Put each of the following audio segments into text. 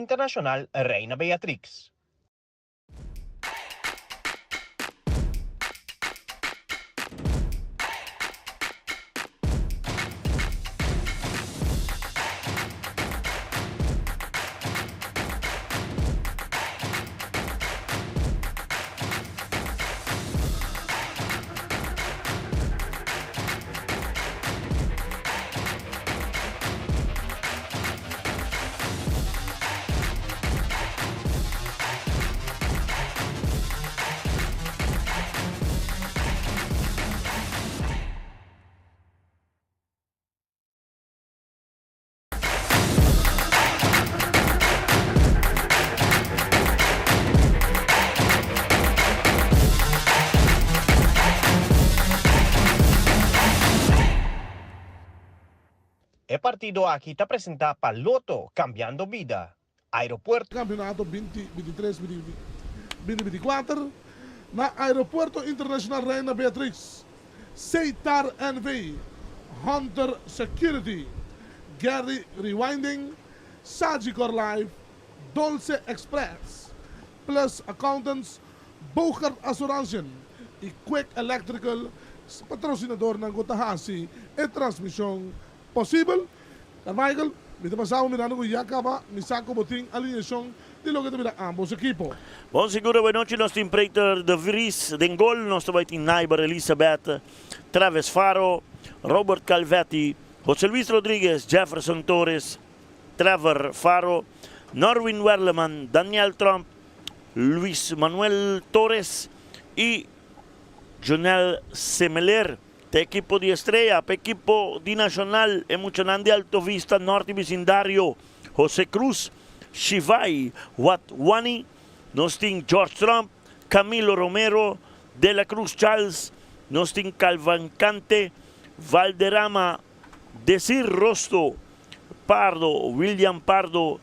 Internacional Reina Beatrix. E partido aki ta presenta pa Lotto Cambiando Bida, Aeropuerto. Campeonato binti binti tres binti binti binti kuater na Aeropuerto Internacional Reina Beatrix, Seitar NV, Hunter Security, Gary Rewinding, Sagicor Life, Dolce Express, Plus Accountants, Bogart Assurantiën y Quick Electrical patrocinadornan cu ta haci e transmision posibel. Carmichael, mi ta pasa bo mirando cu ya caba mi sa cu bo tin alineacion di loke ta bira ambos ekipo. Bon sigur awenochi nos tin Preter de Vries den gol, nos ta bai tin Naiber Elizabeth, Travis Faro, Robert Calvetti, Jose Luis Rodriguez, Jefferson Torres, Trevor Faro, Norwin Werleman, Daniel Tromp, Luis Manuel Torres y Jonel Semeler. Ta ekipo di Estrella, pa ekipo di Nacional e muchanan di Alto Vista Norte y bisindario, Jose Cruz, Shivai Watwani, nos tin George Tromp, Camilo Romero, De La Cruz Charles, nos tin Calvancante, Valderrama, Desir Rosto, Pardo, William Pardo,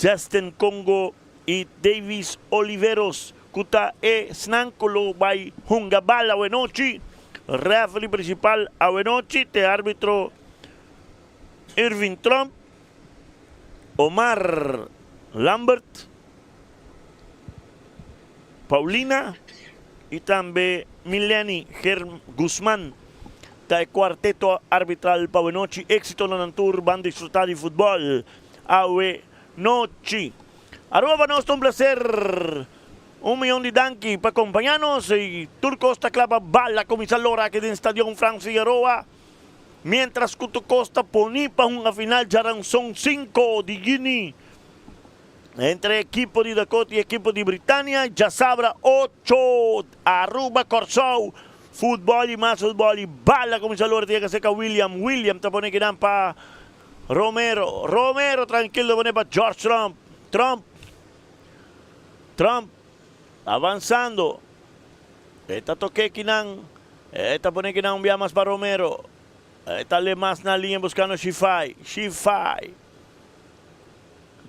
Justin Congo y Davis Oliveros cu ta e snan cu lo bay hunga bal awenochi. Referee principal awenochi t'e arbitro Irving Tromp, Omar Lambert, Paulina y tambe Mileny Guzman ta e cuarteto arbitral pa awenochi. Exito na nan tur, ban disfruta di futbol awenochi. Aruba pa nos ta un placer. Un miyon di danki pa compaña nos y tur cos ta cla pa bala cuminsa lora aki den Stadion Frans Figueroa. Mientras cu tur cos ta poni pa hunga final djaranson 5 di juni entre ekipo di Dakota y ekipo di Britania djasabra 8 Aruba Corsou futbol y mas futbol y bala cuminsa lora ta yega cerca William William ta pone kinan pa Romero, Romero trankil lo pone pa George Trump, Trump, Trump avansando, e ta toke kinan, e ta pone kinan un bia mas pa Romero, e ta le mas na liña buskando Shifai, Shifai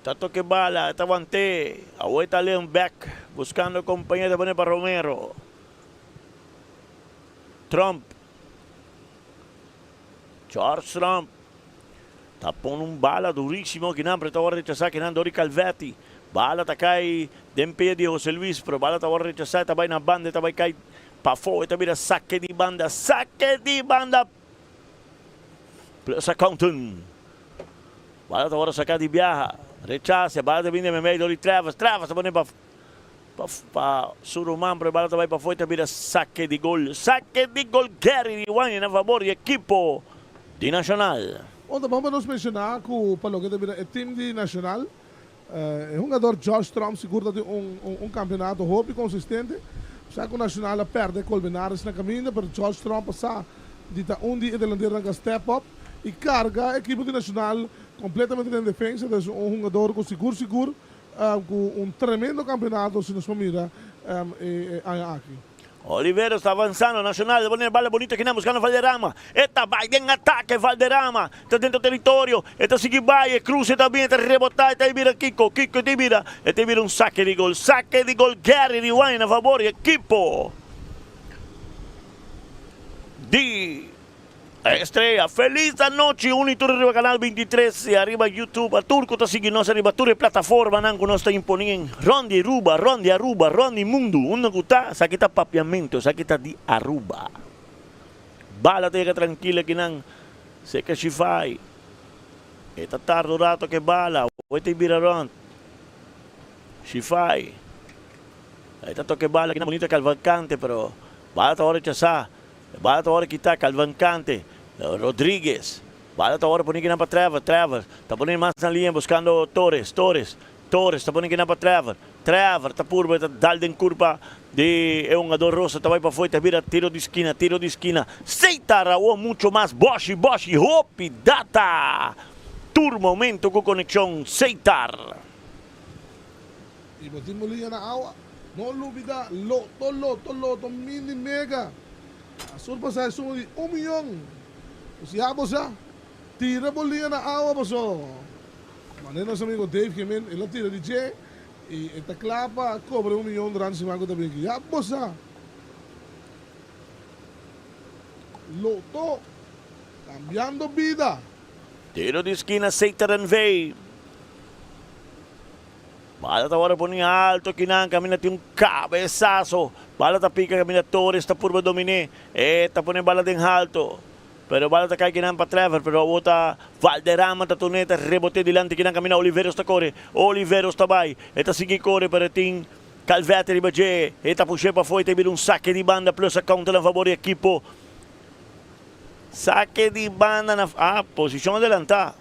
ta toke bala, e ta want'é, awo e ta le un bek buskando kompañero ta pone pa Romero, Trump. George Trump ta pone un bala durísimo kinan pero ta wòrdu rechasá kinan dor di Calvetti. Bala ta kai den pia di Jose Luis pero bala ta wòrdu rechasá e ta bai na banda e ta bai kai pafó e ta bira sake di banda sake di banda Plus Accountant. Bala ta wòrdu saká di biaha rechase bala ta bini den meimei dor di Travis Travis ta pone pa Pa su ruman, pero e bala ta bai pafó i ta bira sake di gol. Sake di gol Gary Riwani na fabor di ekipo di Nacional. Bon, ta bon pa nos menshoná ku pa loke ta bira e tim di Nacional, e hungador Josh Tromp sigur ta tin un kampeonato hopi konsistente. Sa ku Nacional a pèrdè Colmenares na kaminda, pero Josh Tromp a sa di ta un di e delanteronan ku a step up i karga e ekipo di Nacional kompletamente den defensa. Entonces un hungador ku sigur sigur Cu un tremendo campeonato si nos por mira e aña aki. Oliveros ta avanzando, Nacional ta pone bala bonito akinan buscando Valderrama, e ta bay den atake Valderrama ta dentro territorio, e ta sigui bay, e cruce ta bin, e ta rebota, e ta bira Kiko, Kiko e ta bira, e ta bira un sake di gol, sake di gol Gary Riwani na fabor di ekipo di. Estrella, felis anochi uni tur riba Canal 23 y ariba YouTube a tur cu ta sigui nos ariba tur e plataformanan cu nos ta imponi rond di Aruba, rond di Aruba, rond di mundo unda cu ta, esaki ta Papiamento, esaki ta di Aruba. Bala ta yega trankil akinan, seca Shifai, e ta tarda un rato ke bala, awor ta bira rond, Shifai, e ta toca e bala akinan bunita Calvalcante pero bala ta ora rechasa. E bala ta ora kita Calvancante, Rodriguez. Bala ta ora pone kinan pa Trevor, Trevor ta pone mas na liña buscando Torres, Torres, Torres ta pone kinan pa Trevor, Trevor ta purba ta dal den curpa di e hungador Rosa ta bay pafo y ta bira tiro di skina, tiro di skina. Seita Raul mucho mas Boshi, Boshi, hopi data tur momento cu conexion Seitar. Y bo tin muliña na awa. No lubida Loto Loto Loto Mini Mega a surpasa e suma di un miyon. Pues ya bo sa, tira bo liña na awa paso manera nos amigo Dave Kimin el a tira di dje y e ta cla pa cobra un miyon durante siman cu ta bin aki. Ya bo sa. Loto cambiando bida. Tiro di skina Seiter NV. Bala ta wòrdu poni alto kinan kaminda tin un kabesaso. Bala ta pika kaminda Torres ta purba dominé. E ta pone bala den halto. Pero bala ta kai kinan pa Trevor pero awor ta Valderrama ta tun'é ta reboté dilanti kinan kaminda Oliveros ta kore. Oliveros ta bai. E ta sigui kore pero e tin Calvete riba dje. E ta push'é pafó e ta bira un sake di banda plus a counter na fabor di ekipo. Sake di banda na ah posishon adelantá.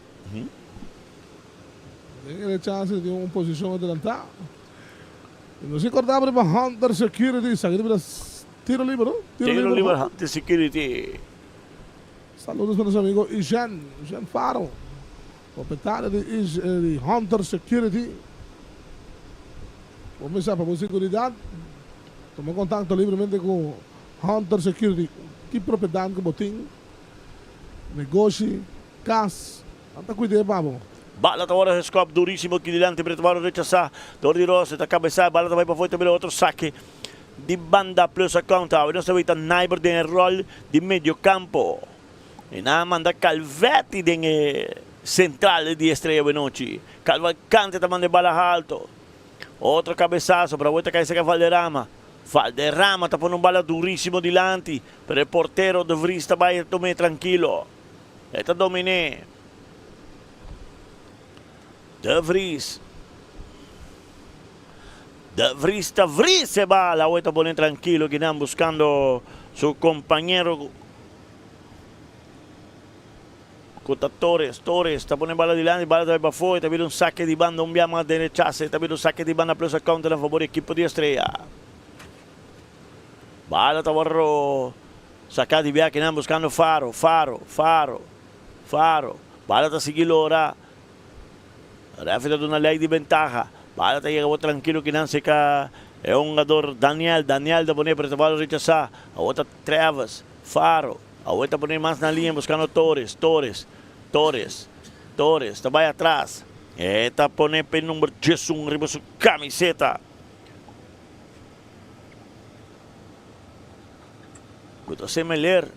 Den e rechase tin un posicion adelantá. Y nos a corda riba Hunter Security. Esaki ta bira tiro liber, no? Tiro liber Hunter Security. Saludos pa nos amigo Eugene, Eugene Faro, propietario di di Hunter Security. Bo mester pa bo seguridad, tuma contacto libremente cu Hunter Security. Ki propiedad cu bo tin, negoshi, cas. Nan ta cuid'é pa bo. Bala ta wòrdu geskòp durísimo aki dilanti pero ta wòrdu rechasá dor di Rose. Ta kabesá e bala ta bai pafó i ta bira otro sake di banda plus a counter. Awe nos ta weta Naiber den e ròl di mediokampo. I nan a manda Calvetti den e sentral di Estrella Buenochi. Calvalcante ta manda e bala halto. Otro kabesaso pero awe ta kai seka Valderrama. Valderrama ta pone un bala durísimo dilanti pero e portero De Vries ta bai tum'é trankilo. E ta dominé. De Vries. De Vries ta vries e bala. Awe ta pone trankilo kinan buskando su kompañero ku ta Torres. Torres ta pone bala dilanti, bala ta bai pafó. E ta bira un sake di banda un bia mas den rechase. E ta bira un sake di banda plus a counter na fabor di ekipo di Estrella. Bala ta wòrdu Saca di bia kinan buscando Faro, Faro, Faro, Faro. Bala ta sigui lora. Referee ta duna ley di bentaha. Bala ta yega bo trankilo kinan seca e hungador Daniel. Daniel ta pone pero ta bala rechasa. Awor ta Travis, Faro. Awor ta pone mas na liña buscando Torres, Torres, Torres, Torres ta bay atras. E ta pone pe number 11 riba su camiseta. Ku ta semeler.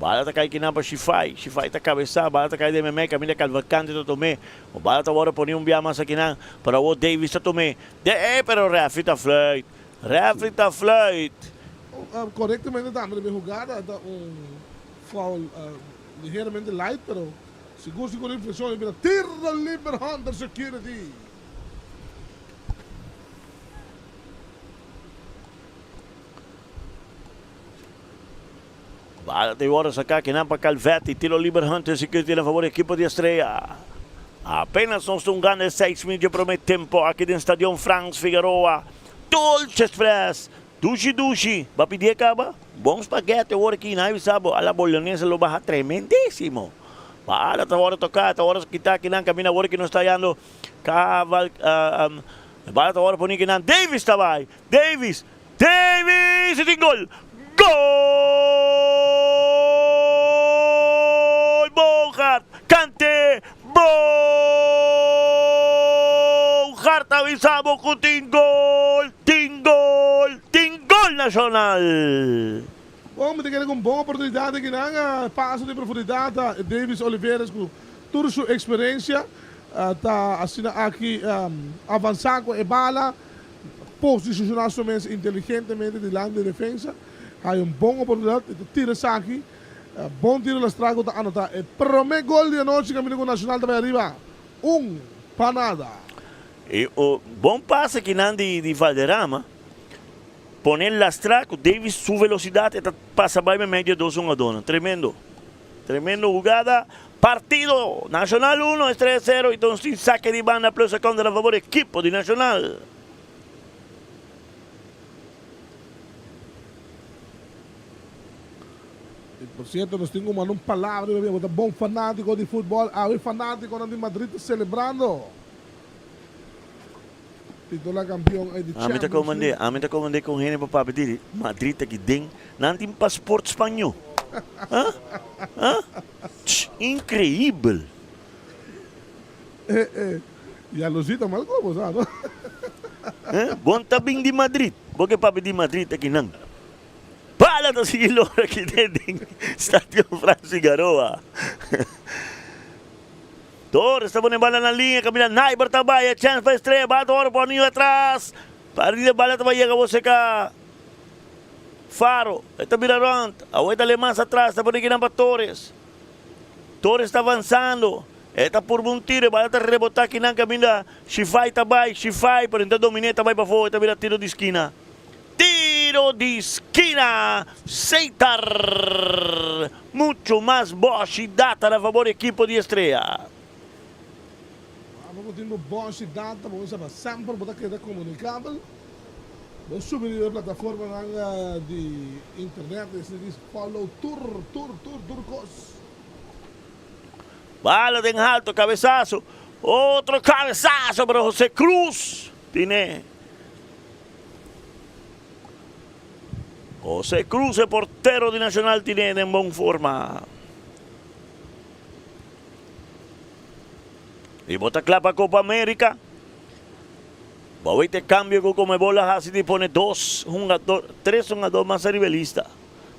Bala ta kai kinan pa Shifai. Shifai ta kabesá. Bala ta kai den memei kaminda Calvalcante ta tom'é. O bala ta wòrdu poni un bia mas akinan. Pero awor Davis ta tom'é. De e pero rèfri ta fluit. Rèfri ta fluit. Korektamente tambe riba e hugada ta un foul ligeramente light pero sigur sigur infrakshon e bira tiro liber Hunter Security. Bala ta wòrdu saká kinan pa Calvetti. Tiro liber Hunter Security na fabor di ekipo di Estrella. Apenas nos ta un gana e seis minuut dje promé tempo aki den Stadion Frans Figaroa. Dolce Express! Dushi dushi! Bo a pidié kaba? Bon spaghetti awor aki nan a bisa bo a la bolognese lo baha tremendísimo. Bala ta wòrdu toká, ta wòrdu kitá kinan kaminda awor ki nos ta hayando Caval bala ta wòrdu poni kinan Davis ta bai! Davis! Davis y tin gol! Gol! Bogaert! Kante! Bogaert a bisa bo cu tin gol! Tin gol! Tin gol Nacional! Bon, mi ta kere ku un bon oportunidat aki nan. Paso den profundidat Davis Oliveres ku tur su eksperensia ta asina aki avansá ku e bala, posishoná su mes inteligentemente dilanti di defensa. Haya un bon oportunidat i ta tira esaki. Bon tiro Lastraco ta anotá e promé gol di anochi kaminda ku Nacional ta bai ariba un pa nada. E bon pase kinan di Valderrama pone Lastraco, Davis su velocidad e ta pasa bai meimei di e dos hungadónan. Tremendo. Tremendo hugada. Partido Nacional uno, Estrella cero y nos tin saque di banda plus a contra na favor equipo di Nacional. Y por cierto nos tin cu manda un palabra riba bo ta bon fanatico di futbol awe fanaticonan di Madrid ta celebrando titula campeon ey di Ami ta Champions comandé, League. ami ta comandé con hende pa papia di Madrid aki den nan tin paspoort spañó. Ha? Ha? Tsh, increíbel. Eh eh, yaluzita mal como sa no. Eh, bon ta bin di Madrid, bo ke papia di Madrid aki nan. Bala ta sigui lora aki den den Stadion Frans Figaroa. Torres ta pone bala na liña kaminda Naiber ta bai e chèns pa Estrella bala ta wòrdu poni atras Parida bala ta bai yega bo seka Faro e ta bira rònt awor e ta le mas atras ta pone kinan pa Torres Torres ta avansando e ta purba un tiro e bala ta rebotá kinan kaminda Shifai ta bai Shifai pero e ta dominé ta bai pafó e ta bira tiro di skina. Tiro di skina, Seitar mucho mas boshi data na fabor ekipo di Estrella. Abo ku tin bo boshi data bo sa pa semper bo ta keda komunikabel. Bo subi riba e plataformanan di internet i asina dis follow tur tur tur tur kos. Bala den halto, kabesaso, otro kabesaso pero Jose Cruz tine. Jose Cruz e portero di Nacional tine den bon forma. Y bo ta cla pa Copa America. Bo a wete cambio cu Conmebol a haci di pone dos hungador, tres hungador mas ariba e lista.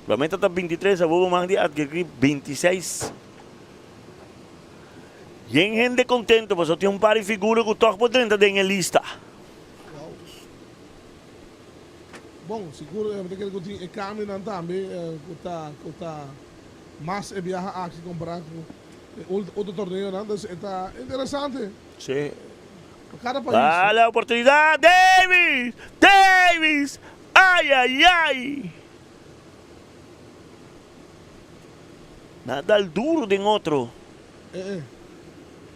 Prome ta 23, awor bo mag di adquirir 26. Yen hende contento pasobra tin un par di figura cu toch por drenta den e lista. Bon, sigur mi ta kere ku tin e kambionan tambe ku ta ku ta mas e biaha aki kompará ku e otro torneonan. Dus e ta interesante. Sí. Pa kada pais. Bala oportunidat Davis! Davis! Ay ay ay! Na dal duro den otro. Eh eh.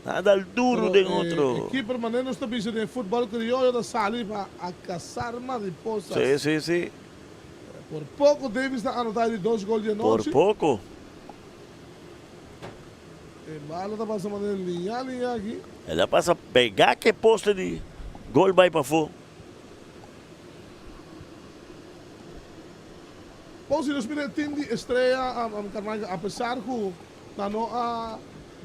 Na dal duro den otro. Pero e keeper manera nos ta bisa den futbol crioyo ta sali pa a cazar mariposas. Sí, sí, sí. Por poco Davis ta anota e di dos gol di anochi. Por poco. E bala ta pasa manera liña liña aki. El a pasa pega ke poste di gol bay pafo. Bon si nos mira e team di Estrella Carmichael apesar cu nan no a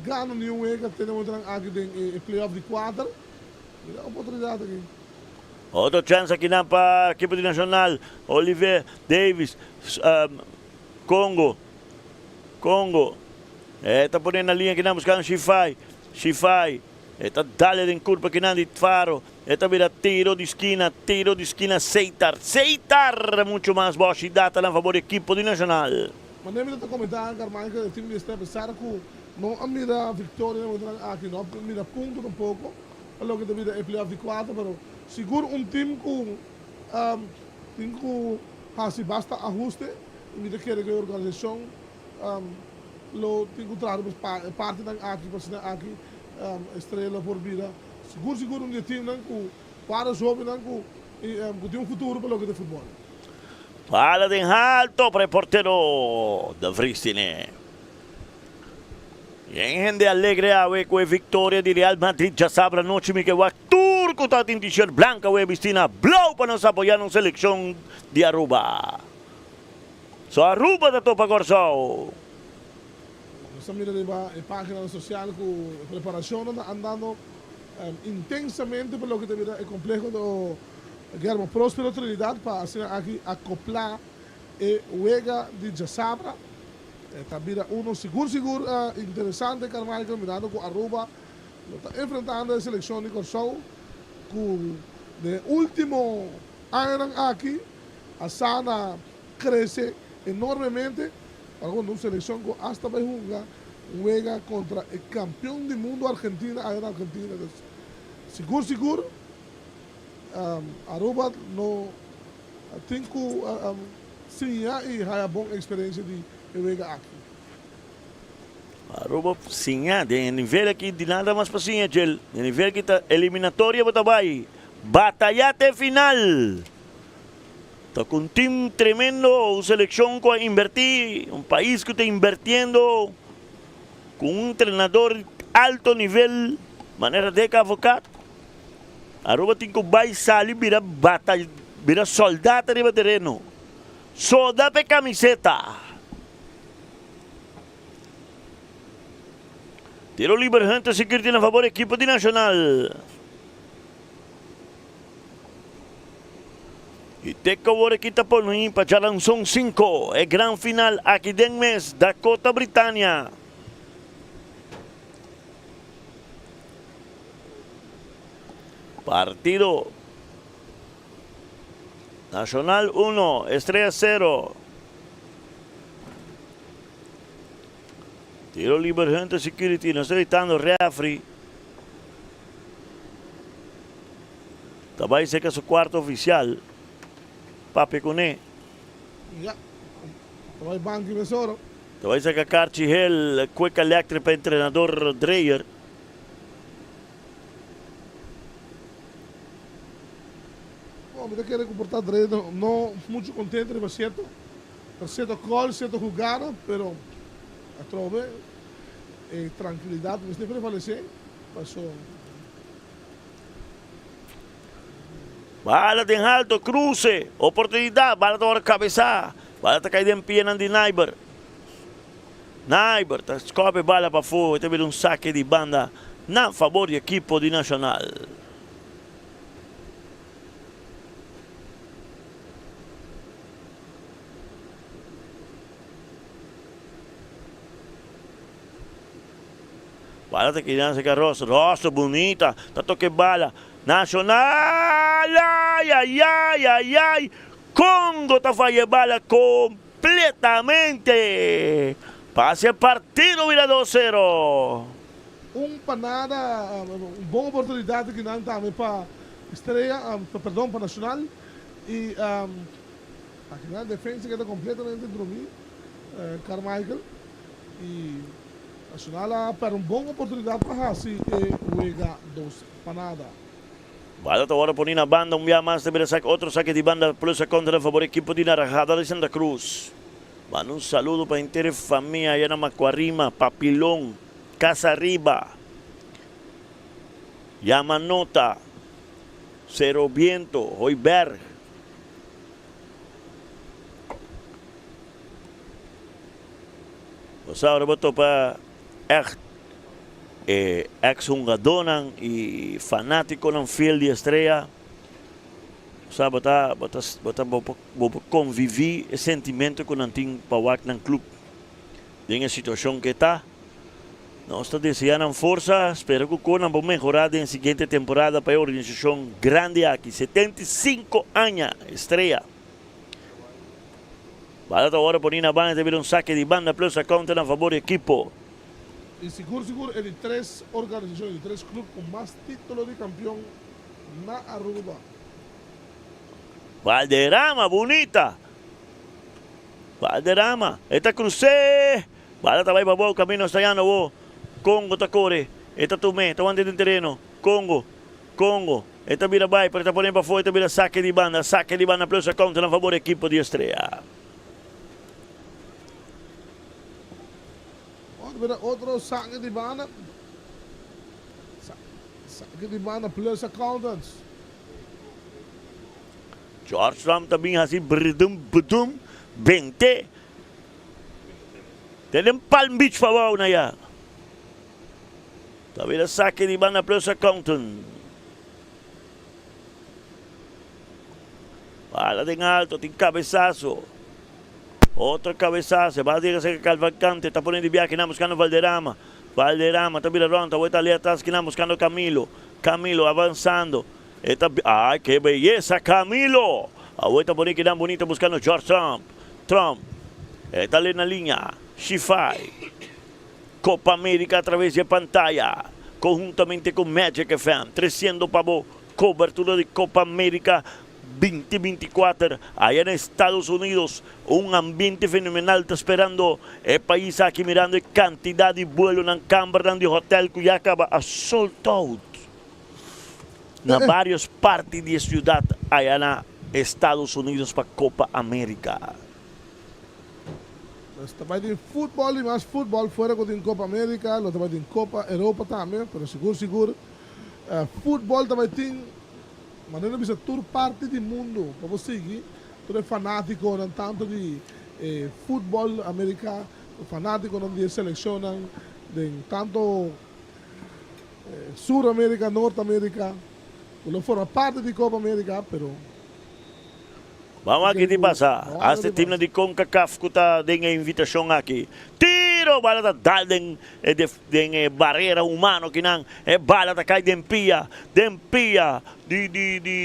gana niun wega te den momentonan aki den e playoff di cuater. Mira e oportunidad aki. Otro chance akinan pa ekipo di Nacional, Olivier Davis, Congo, Congo, e ta pone na liña akinan buscando Shifai, Shifai, e ta dale den curpa akinan di Faro. E ta bira tiro di skina, tiro di skina Seitar, Seitar! Mucho mas boshi data na fabor di ekipo di Nacional. Manera mi ta comenta Carmichael e team di Estrella pesar cu no a mira victoria na momentonan aki, no a mira punto tampoco pa loke ta bira e playoff di cuatro, pero sigur un team cu tin cu haci basta ahuste y mi ta kere cu e organisacion lo tin cu traha riba e partinan aki pa asina aki Estrella lo por bira Sigur sigur un di e teamnan ku varios hobennan ku ku tin un futuro pa loke ta futbol. Bala den halto pa e portero De Vries tine. Yen hende alegre awe ku e viktoria di Real Madrid djasabra anochi mi ke wak tur ku ta tin t-shirt blank awe bisti na blou pa nos apoya nos selekshon di Aruba. So Aruba ta topa Kòrsou. Nos a mira riba e paginanan sosial ku e preparashonnan ta andando intensamente pa loke ta bira e kompleho do Guillermo Prospero Trinidad pa asina aki akoplá E wega di djasabra ta bira uno sigur sigur interesante Carmichael mirando ku Aruba lo ta enfrentando e selekshon di Kòrsou ku den e ultimo añanan aki a sa na krese enormemente pa konta un selekshon ku asta bai hunga un wega kontra e kampion di mundu Argentina aya na Argentina. Sigur sigur Aruba no tin ku siña i haya bon eksperensia di e wega aki. Aruba siña den e nivel aki di nada mas pa siña djel. Den e nivel aki ta eliminatoria bo ta bai bataya te final. Ta ku un team tremendo, un selekshon ku a inberti, un pais ku ta inbertiendo ku un entrenador di alto nivel manera Dick Advocaat. Aruba tin ku bai sali bira bata bira soldat riba tereno. Soda p'e kamiseta. Tiro liber Hunter Security na fabor ekipo di Nacional. I te ku awor aki ta pone pa djalanson 5 e gran final aki den mes Dakota Britania. Partido Nacional 1, Estrella 0. Tiro liber Hunter Security. Nos ta evitando referee. Ta bai seca su cuarto oficial. Papia cune. Ja, ta bai banki mesora. Ta bai saca karchi hel Quick Electric pa entrenador Dreyer. Bon, mi ta kere ku por ta Dreyer no muchu kontento riba sierto, ta sierto gol, sierto hugada, pero atrobe e trankilidat mester prevalesé paso. Bala den halto, kruse, oportunidat, bala ta wòrdu kabesá, bala ta kai den pianan di Naiber. Naiber ta skòp e bala pafó, e ta bira un sake di banda na fabor di ekipo di Nacional. Bala ta keda serka Ross, Ross bunita ta toka e bala. Nacional ay ay ay ay ay Congo ta faya e bala completamente. Pasa e partido bira dos sero. Un panada, un bon oportunidad aki nan tambe pa Estrella, perdon pa Nacional y aki nan defensa keda completamente drumi Carmichael y Nacional a perde un bon oportunidad pa haci e wega dos pa nada. Bala ta wòrdu poni na banda un bia mas ta bira saki otro saki di banda plus a kontra na fabor ekipo di Naranjada di Santa Cruz. Manda un saludo pa henter e famia aya na Macuarima, Papilon, Casa Riba, Yamanota, Cero Viento, Hooiberg. Bo sa ora bo topa ègt e èks hungadónan i fanátikonan fiel di Estrella, bo sa bo ta bo ta bo ta bo por konviví e sentimentu ku nan tin pa wak nan klup den e situashon ku e ta. Nos ta deseá nan forsa, spera ku kon nan por mehorá den e siguiente temporada pa e organisashon grandi aki, 75 aña Estrella. Bala ta wòrdu poni na banda ta bira un sake di banda plus a counter na fabor di ekipo. I sigur sigur e di tres organisashon, e di tres club ku mas titulo di kampion na Aruba. Valderrama bunita. Valderrama e ta krus'é. Bala ta bai pabou camino hasta ya nobo. Congo ta kore. E ta tum'é. Ta wanta den tereno. Congo. Congo. E ta bira bai pero e ta pone pafó e ta bira sake di banda. Sake di banda plus a counter na fabor ekipo di Estrella. Otro bira otro sake di banda. Sake di banda plus accountants. George Trump ta bin hasi bridum budum bente. Te den Palm Beach pabou na ya. Ta bira sake di banda plus accountant. Bala den alto, tin cabesazo. Otro cabesazo. Bala yega cerca Calvacante. Ta pone di biaha kinan buscando Valderrama. Valderrama ta bira rond. Awor ta ali atras kinan buscando Camilo. Camilo avanzando. E ta ay ke beyesa Camilo! Awor ta pone kinan bunita buscando George Trump. Trump. E ta ali na liña. Shifai. Copa America a traves di e pantaya. Conhuntamente cu Magic FM. Treciendo pa bo cobertura di Copa America 2024 aya na Estados Unidos. Un ambiente fenomenal ta sperando e pais aki mirando e cantidad di buelonan, cambernan di hotel cu ya caba a sold out na varios parti di e ciudad aya na Estados Unidos pa Copa America. Nos ta bai tin futbol y mas futbol fuera cu tin Copa America, lo ta bai tin Copa Europa tambe, pero sigur sigur futbol ta bai tin manera no bisa tur parti di mundo pa bo sigui tur e fanaticonan tanto di e futbol America, fanaticonan di e seleccionnan den tanto Sur America, Noord America cu lo forma parti di Copa America pero. Ban wak ki tin pasa. Hasta e teamnan di Concacaf ku ta den e invitashon aki. Tiro! Bala ta dal den e den e barera humano kinan. E bala ta kai den pia, den pia di di di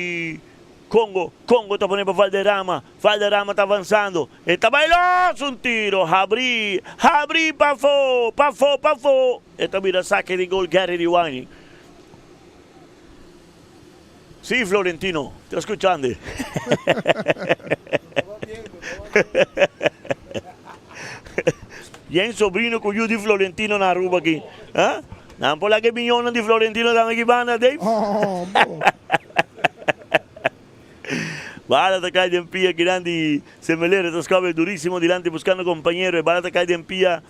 Congo. Congo ta pone pa Valderrama. Valderrama ta avansando. E ta bai los! Un tiro habri, habri pafó, pafó, pafó. E ta bira sake di gol Gary Riwani. Sí, Florentino, ta scuchando. Yen sobrino cu yu di Florentino na Aruba aki. Ha? Nan por laga e biñonnan di Florentino tambe aki banda, Dave? Bala ta cay den pia grandi. Semelero ta scobe durísimo dilanti buscando compañero. E bala ta cay den pia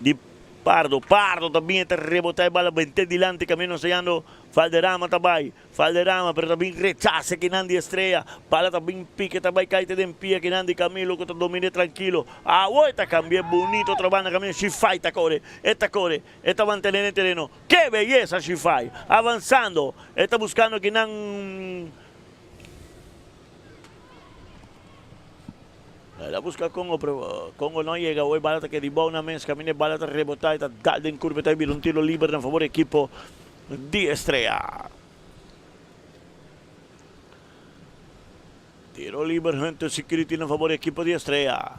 di Pardo. Pardo ta bin e ta rebota e bala bente dilanti camino ensayando Valderrama ta bay. Valderrama pero ta bin rechase kinan di Estrella. Bala ta bin pique ta bay cay te den pia kinan di Camilo cu ta domine trankilo. Awo e ta cambia bonito otro banda camino Shifai ta core. E ta core. E ta mantene den tereno. Ke beyesa Shifai! Avansando. E ta buscando kinan. El a busca Congo pero Congo no a yega. Awor e bala ta keda dibou na mes. Caminda e bala ta rebota y ta dal den curva y ta bira un tiro liber na favor di ekipo di Estrella. Tiro liber Hunter Security na favor di ekipo di Estrella.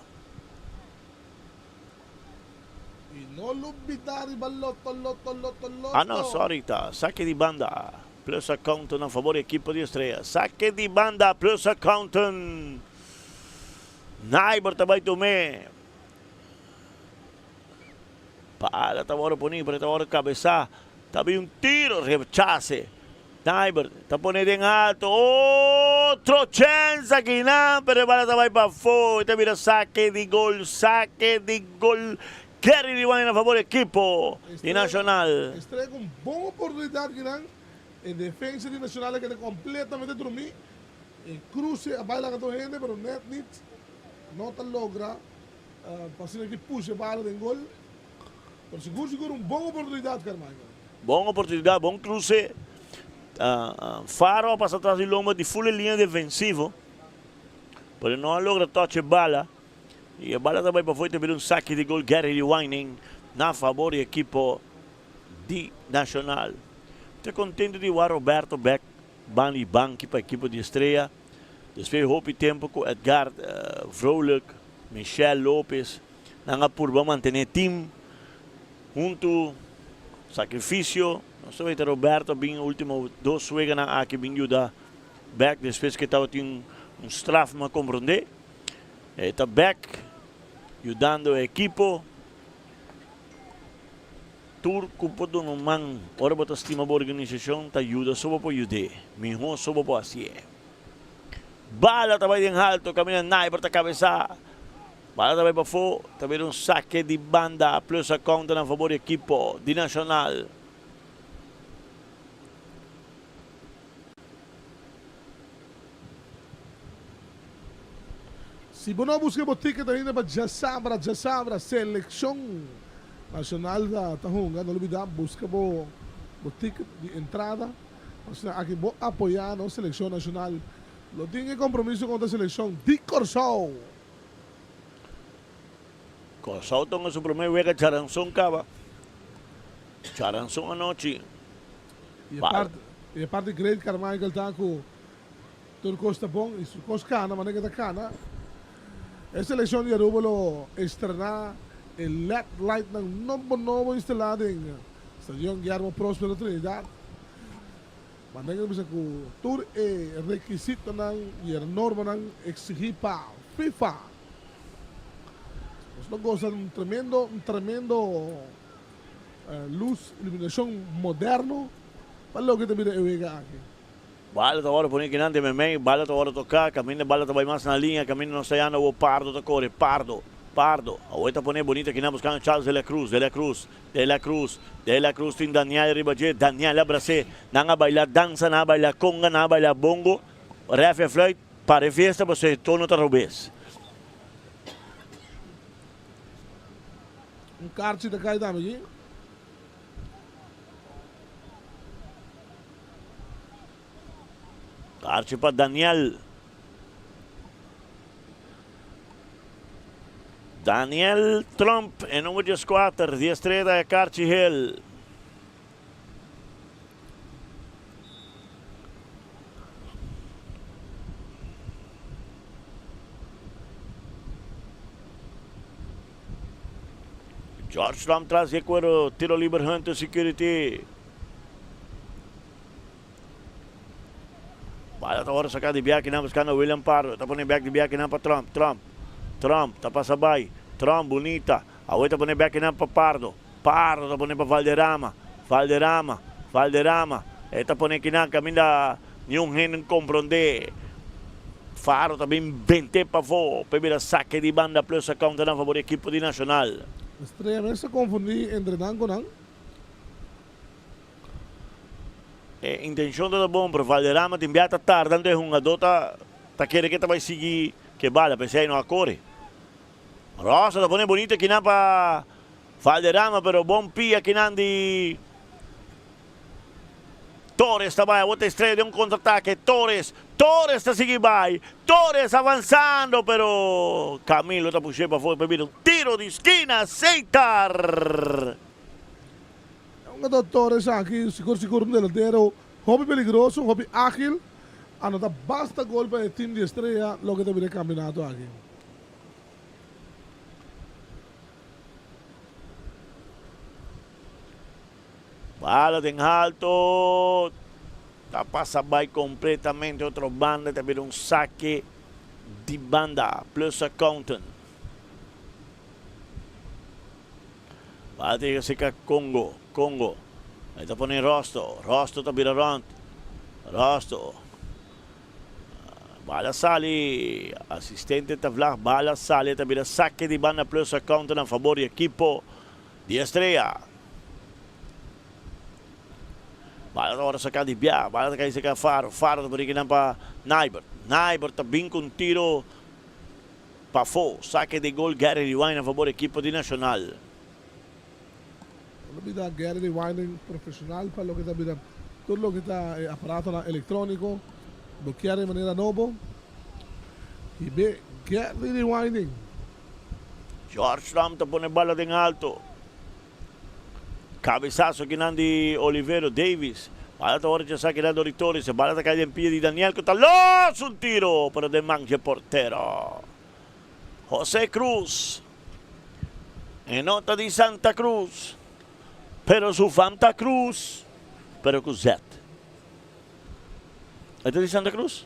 Y no lubida riba Lotto, Lotto, Lotto, Lotto. Ah no, sorry, ta sake di banda. Plus Accountant na favor di ekipo di Estrella. Sake di banda Plus Accountant. Naiber ta bai tum'é. Pala ta wòrdu poní, pero e ta wòrdu kabesá. Ta bin un tiro, rechase. Naiber ta pone den alto. Otro chèns akinan, pero e bala ta bai pafó. E ta bira sake di gol, sake di gol. Kerry Riwani na fabor ekipo di Nacional. Estrella ku un bon oportunidat kinan. E defensa di Nacional a keda kompletamente drumí. E cruce a bai laga tur hende pero net nit no ta logra pa asina ki pusha e bala den gol. Pero sigur sigur un bon oportunidad Carmichael. Bon oportunidad, bon cruce. Faro a pasa tras di lomba di full e linea defensivo pero no a logra touch e bala y e bala ta bai pafo y ta bira un saki di gol Gary Rewining na fabor di ekipo di Nacional. Ta contento di wak Roberto bek Ban di banki pa ekipo di Estrella. Despues di hopi tempo ku Edgard Vrolijk, Michel Lopez nan a purba mantene team huntu, sakrifisio. Nos ta weta Roberto a bin ultimo dos weganan aki bin yuda bek despues ku e tabatin un straf mi a komprondé. E ta bek yudando e ekipo. Tur ku por duna un man ora bo ta stima bo organisashon ta yuda so bo por yud'é, mihó so bo por hasié. Bala ta bai den halto kaminda Naiber ta kabesá. Bala ta bai pafó, ta bira un sake di banda plus a counter na fabor di ekipo di Nacional. Si bo no a buska bo ticket ainda pa djasabra, djasabra seleccion nacional ta hunga, no lubida buska bo bo ticket di entrada asina aki bo apoya nos seleccion nacional. Lo tin e compromiso contra seleccion di Corsou. Kòrsou tonga su promé wega djaranson kaba. Djaranson anochi. I e parti, i e parti Great Carmichael ta ku tur kos ta bon i su kos kana manera ke ta kana. E selekshon di Aruba lo estrená e led lightnan nobo nobo instalá den Stadion Guillermo Prospero Trinidad. Manera ke ta bisa ku tur e rekisitonan i e normanan eksigí pa FIFA. Nos lo gosa un tremendo, un tremendo lus, iluminacion moderno pa loke ta bira e wega aki. Bala ta wòrdu pone kinan den meimei, bala ta wòrdu toká, kaminda bala ta bai mas na liña, kaminda nos ta yanda awor Pardo ta kore, Pardo, Pardo, awor e ta pone bonita kinan buskando Charles de la Cruz, de la Cruz, de la Cruz, de la Cruz tin Daniel riba dje, Daniel a bras'é, nan a baila dansa, nan a baila konga, nan a baila bongo, rèf e fluit, para e fiesta pasobra e tono ta robes. Un karchi ta kai tambe aki. Karchi pa Daniel. Daniel Trump e number dieskuater di Estrella e karchi hel. George Trump tras di e cuero, tiro liber Hunter Security. Bala ta ora saca di biaki nan buscando William Pardo. Ta pone bek di biaki nan pa Trump. Trump. Trump ta pasa bay. Trump bunita. Awe ta pone bek nan pa Pardo. Pardo ta pone pa Valderrama. Valderrama. Valderrama. E ta pone kinan caminda niun hende comprende. Faro ta bin bente pafó p'e bira sake di banda plus a counter na fabor di ekipo di Nacional. Estrella mes ta confundi entre nan cu nan. E intencion ta ta bon pero Valderrama tin bia ta tarda anto e hungador ta ta kere ke ta bay sigui ke bala p'esei no a core. Rosa ta pone bonito kinan pa Valderrama pero bon pia kinan di Torres ta bai awor ta estrella den un contraataque Torres Torres ta sigui bai Torres avanzando pero Camilo ta pushe pafo pa bira un tiro di skina Seitar. Hungador Torres aki sigur sigur un delantero hopi peligroso hopi agil anota basta gol pa e team di Estrella loke ta bira e campeonato aki. Bala den halto ta pasa bai completamente otro banda ta bira un sake di banda plus accountant. Bala ta yega cerca Congo, Congo e ta pone Rosto, Rosto ta bira rond, Rosto bala sali asistente ta vlag bala sali ta bira sake di banda plus accountant a favor di ekipo Di Estrella. Bala ta ora saca di bia. Bala ta cay saca Faro. Faro ta pone kinan pa Nybert. Nybert ta bin cu un tiro pafo. Saque di gol Gary Rewine a favor ekipo di Nacional. No bida Gary Rewine profesional pa loke ta bira tur loke ta e aparatonan electronico. Bo kier e manera nobo? Hibe Gary Rewinding. George Trump ta pone bala den alto. Cabesazo kinan di Olivero Davis. Bala ta ora chasa kinan dor di Torres. E bala ta cay den pia di Daniel cu ta los un tiro pero den man dje portero. Jose Cruz. E no ta di Santa Cruz pero su fam ta Cruz pero cu Z. E ta di Santa Cruz?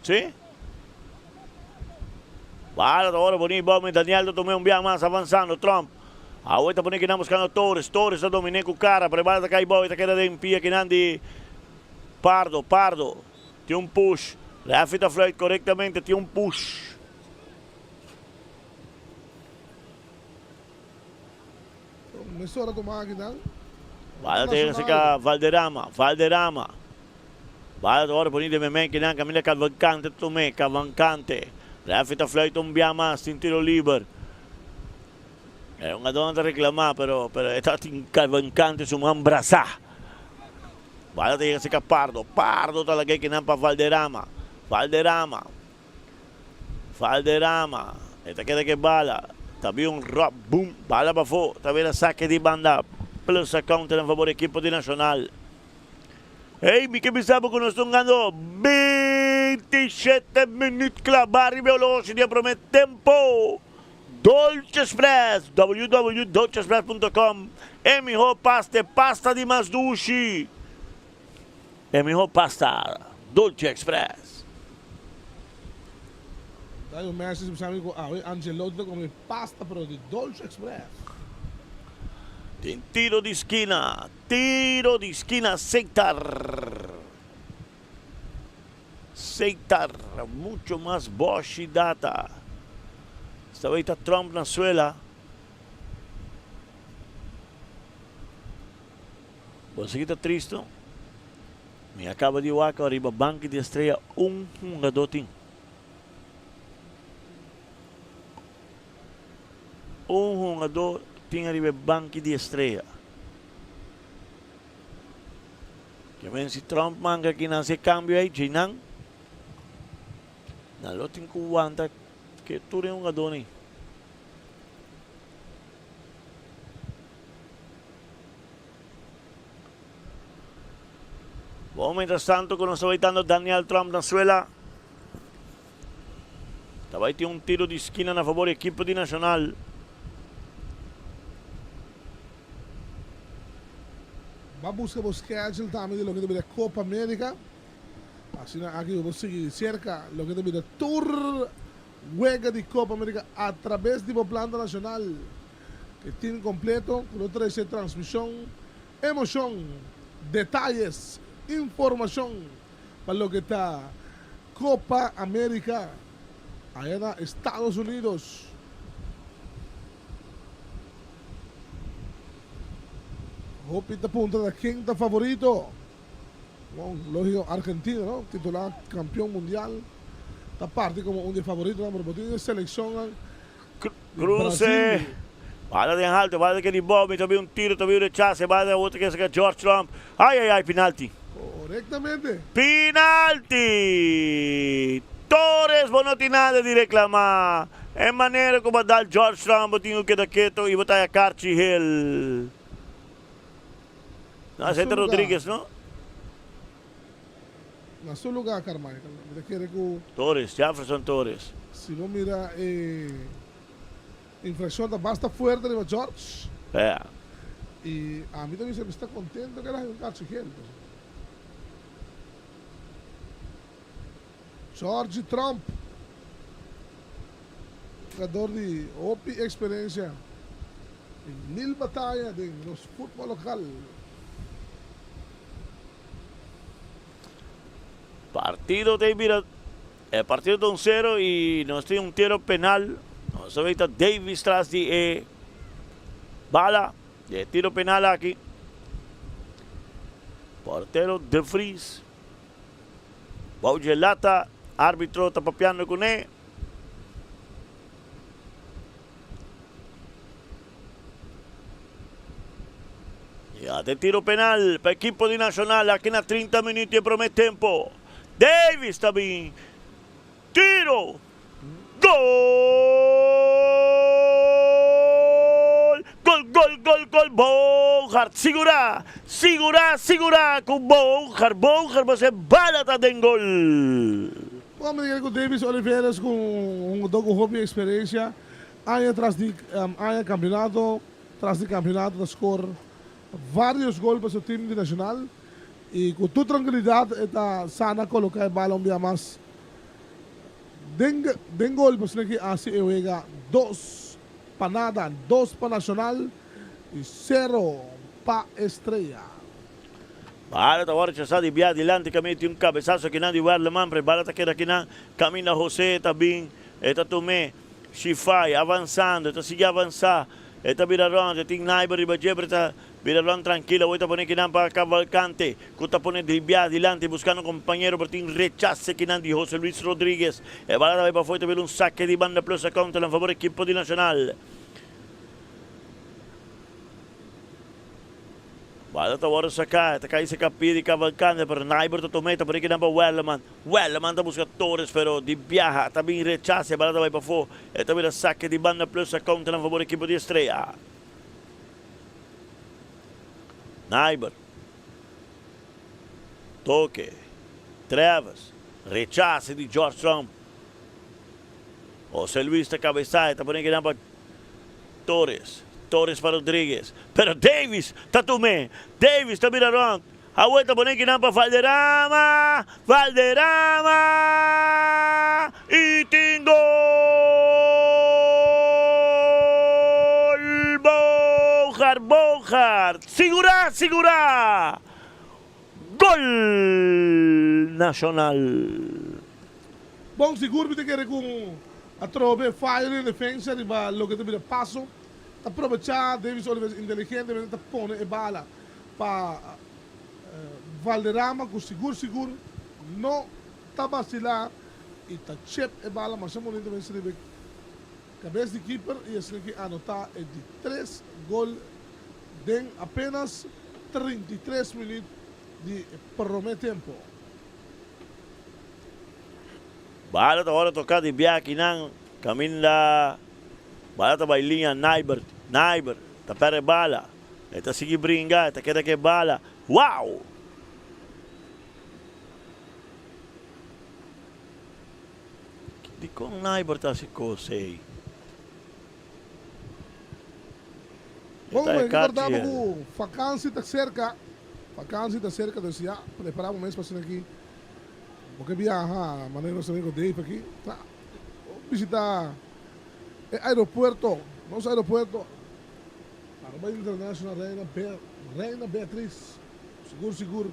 Sí. Bala ta ora boni bou mi Daniel ta tuma un bia mas avansando Trump. Awe ta pone kinan buskando Torres. Torres ta domine ku kara pero e bala ta kai bou e ta keda den pia kinan di Pardo. Pardo tin un push. Refi ta fluit korektamente tin un push. Mesora tuma akinan. Bala ta yega serka Valderrama. Valderrama. Bala ta ora poni den meimei kinan kaminda Cavalcante ta tum'é. Cavalcante. Refi ta fluit un bia mas. Tin tiro liber. E hungadónan ta reklamá pero pero e tabatin Cavalcante su man brasá. Bala ta yega serka Pardo. Pardo ta lag'é kinan pa Valderrama. Valderrama. Valderrama. E ta keda ku e bala. Ta bin un ròp, bum, bala pafó. Ta bira sake di banda. Plus a counter en fabor di ekipo di Nacional. Ey, mi ke bisa bo ku nos ta hungando 27 minüt klabá riba e oloshi di e promé tempo. Dolce Express, www.dolceexpress.com, E mihó pasta, e pasta di mas dushi. E mihó pasta, Dolce Express. Dayo Mercy bisa mi ku awe Angelotti ta come pasta pero di Dolce Express. Tin tiro di skina, tiro di skina Seitar. Seitar, mucho mas boshi data. Esta wey ta Trump na suela. Bo sigui ta tristo? Mi a kaba di wak ariba banki di Estrella un hungadó tin. Un hungadó tin ariba e banki di Estrella. Ke men si Trump manga aki nan hasi e kambio ei djeinan nan lo tin ku wanta ke tur e hungadónan ei. Bon, mientras tanto ku nos ta waitando Daniel Trump na suela. Ta bai tin un tiro di skina na fabor di ekipo di Nacional. Ba buska bo schedule tambe di loke ta bira Copa America. Asina aki bo por sigui di cerca loke ta bira tur wega di Copa America atrabes di bo planta nacional. E team completo cu lo trece transmision, emocion, detayes, informacion pa loke ta Copa America aya na Estados Unidos. Hopi ta puntra ta ken ta favorito. Bon, logico Argentina no, titula campeon mundial ta parti como un di e favoritonan, pero bo tin e seleccionnan. Cruce, bala den halto, bala ke di Bobby, ta bin un tiro, ta bin un rechace, bala den otro ke saka George Trump. Ay ay ay, pinalti. Correctamente. Pinalti! Torres bo no tin nada di reclama. E manera cu bo a dal George Trump bo tin cu keda keto y bo ta haya karchi hel. No, Na esey su ta lugar. Rodriguez no? Na su lugar Carmichael. Mi ta kere cu. Torres, Jefferson Torres. Si bo mira e infraccion ta basta fuerte riba George. Ja. Y ami ta bisa mi sta contento cu el a haña un karchi gel. George Trump, jugador di hopi experiencia y mil bataya den nos futbol local. Partido ta bira e partido ta un sero y nos tin un tiro penal. Nos ta weta Davis tras di e bala di e tiro penal aki. Portero De Vries. Bou dje lata, arbitro ta papiando kuné. Ya te tiro penal pa equipo di Nacional aki na 30 minuut di e prome tempo. Davis ta bin. Tiro! Gol! Gol, gol, gol, gol! Bogardt sigura! Sigura, sigura cu Bogardt. Bogardt pasa e bala ta den gol! Bon manera cu Davis Oliveras cu un hungador cu hopi experiencia aña tras di aña campeonato tras di campeonato ta score varios gol pa su team di Nacional y cu tur tranquilidad e ta sa na coloca e bala un bia mas den den gol pasobra ki haci e wega dos pa nada, dos pa Nacional y cero pa Estrella. Bala ta wòrdu rechasá di bia dilanti kaminda tin un kabesaso akinan di Werleman, pero e bala ta keda akinan kaminda José ta bin, e ta tum'é. Shifai avansando, e ta sigui avansá, e ta bira rònt, e tin Naiber riba dje, pero e ta bira rònt trankil. Awor e ta pone kinan pa Cavalcante, ku ta pone dribia dilanti buskando kompañero, pero tin rechase kinan di José Luis Rodriguez. E bala ta bai pafó, e ta bira un sake di banda plus a counter na fabor ekipo di Nacional. Bala ta wòrdu saká, e ta kai seka pia di Cavalcante, pero Naiber ta tuma e ta pone kinan pa Werleman. Werleman ta buska Torres, pero di biaha ta bin rechase, e bala ta bai pafó. E ta bira sake di banda plus a counter na fabor ekipo di Estrella. Naiber. Toke. Travis. Rechase di George Trump. Jose Luis ta kabesá, e ta pone kinan pa Torres. Torres pa Rodriguez. Pero Davis ta tum'é. Davis ta bira rònt. Awor ta pone kinan pa Valderrama. Valderrama! I tin gol! Bogar, Bogar! Sigurá, sigurá! Gol Nacional! Bon sigur mi ta kere ku atrobe fayo den defensa riba loke ta bira paso. Ta probecha Davis Oliveira inteligentemente ta pone e bala pa Valderrama ku sigur sigur no ta basila i ta chep e bala masha bonito mes riba e kabes di keeper i asina ki anota e di tres gol den apenas 33 minuut di prome tempo. Bala ta ora toka di bia akinan kaminda bala ta bai liña Naibert, Naibert ta perde bala, e ta sigui bringa, e ta keda ku e bala, wow! Dikon Naibert ta hasi kos ei? E Bon, ta e mi karchi rekordá bo el. ku fakansi ta serka, fakansi ta serka, dus ya, prepará bo mes pa asina aki. Bo ke biaha manera nos amigo Dave aki ta bishita e aeropuerto, nos aeropuerto Aruba International Reina Reina Beatriz. Sigur sigur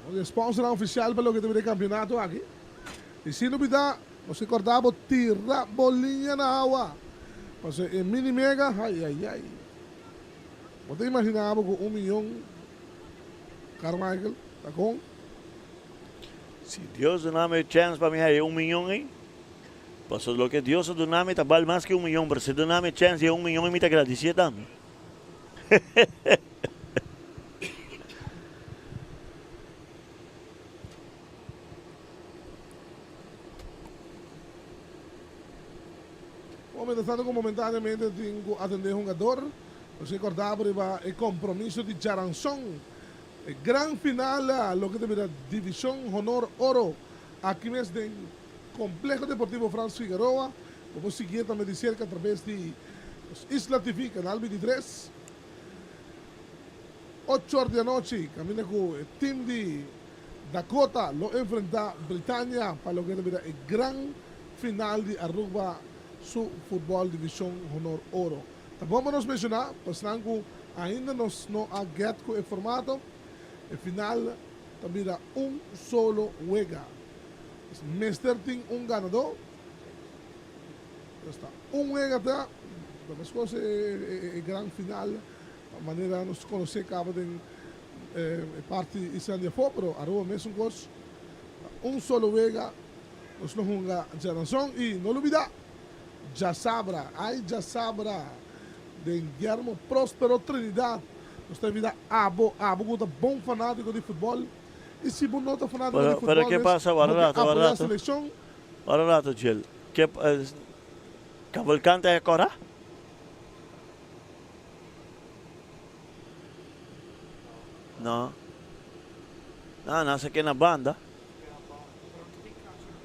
nos e sponsornan oficial pa loke ta bira e campeonato aki. Y sin lubida nos ke corda bo tira bo liña na awa pasobra e mini mega ay ay ay bo ta imagina bo cu un miyon Carmichael ta con. Si Dios duna mi e chèns pa mi haña un miyon ei, pasobra loke Dios a duna mi ta bal mas ke un miyon, pero si e duna mi e chèns di haña un miyon ei mi ta gradisié tambe. Bon, mientras tanto ku momentáneamente tin ku atendé hungador, nos ke kòrda bo riba e kompromiso di djaranson. E gran final loke ta bira Divishon Honor Oro aki mes den Complejo Deportivo Frans Figaroa. Bo por siguié tambe di serka atrabes di nos Isla TV, Canal 23. Ocho or di anochi kaminda ku e team di Dakota lo enfrentá Britania pa loke ta bira e gran final di Aruba su futbòl Divishon Honor Oro. Ta bon pa nos menshoná, pa esnan ku ainda nos no a get ku e formato, e final ta bira un solo wega. Mester tin un ganadó. Esta un wega ta, ta meskos e gran final manera nos konosé kaba den e parti isla di afó, pero Aruba mesun kos. Ta un solo wega nos lo hunga djaranson i no lubidá. Djasabra, ay djasabra den Guillermo Prospero Trinidad nos ta invita abo, abo ku ta bon fanatiko di futbol y si bo no ta fanatiko di Pero, pero futbol ke mes pasa? bo Wara ke rato, wara apoya rato. seleccion. Wara rato, Jill. Ke, Cavalcante a kora? No. No, nan sa ke na banda.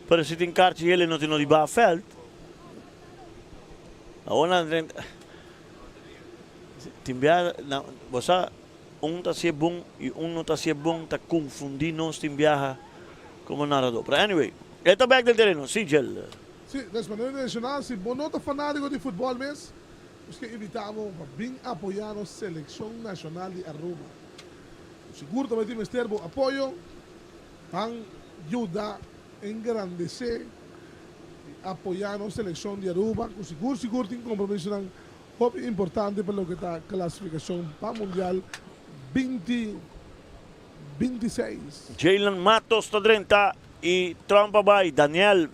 Pero si tin karchi hel e no tin no di baha veld. Awor nan drenta tin bia nan bo sa un ta hacié bon y un no ta hacié bon ta confundi nos tin biaha como narrador. Pero anyway e ta bek den tereno si Jel. Si, des manera tradicional si bo no ta fanatico di futbol mes nos ke invita bo pa bin apoya nos seleccion nacional di Aruba. Sigur ta bay tin mester bo apoyo. Ban yuda engrandece y apoya nos seleccion di Aruba cu sigur sigur tin compromisonan hopi importante pa loke ta clasificacion pa Mundial 2026. Jaylen Matos ta drenta y Trump a bay. Daniel.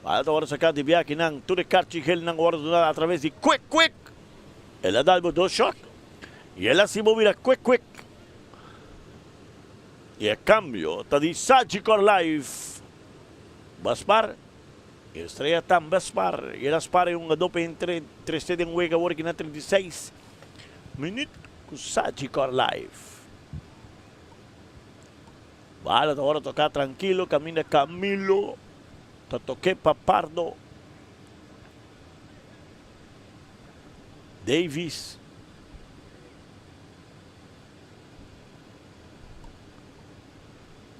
Bala ta worde saca di biakinan. Tur e carchi gelnan worde duna atraves di Quick Quick. El a dal bo dos shot y el a haci bo bira quick quick. Y e cambio ta di Sagicor Life. Bo a spar, Estrella tambe a spar y el a spar e hungador pa entre trece den wega awor aki na 36 minuut cu Sagicor Life. Bala ta ora toca trankilo caminda Camilo ta toke pa Pardo. Davies.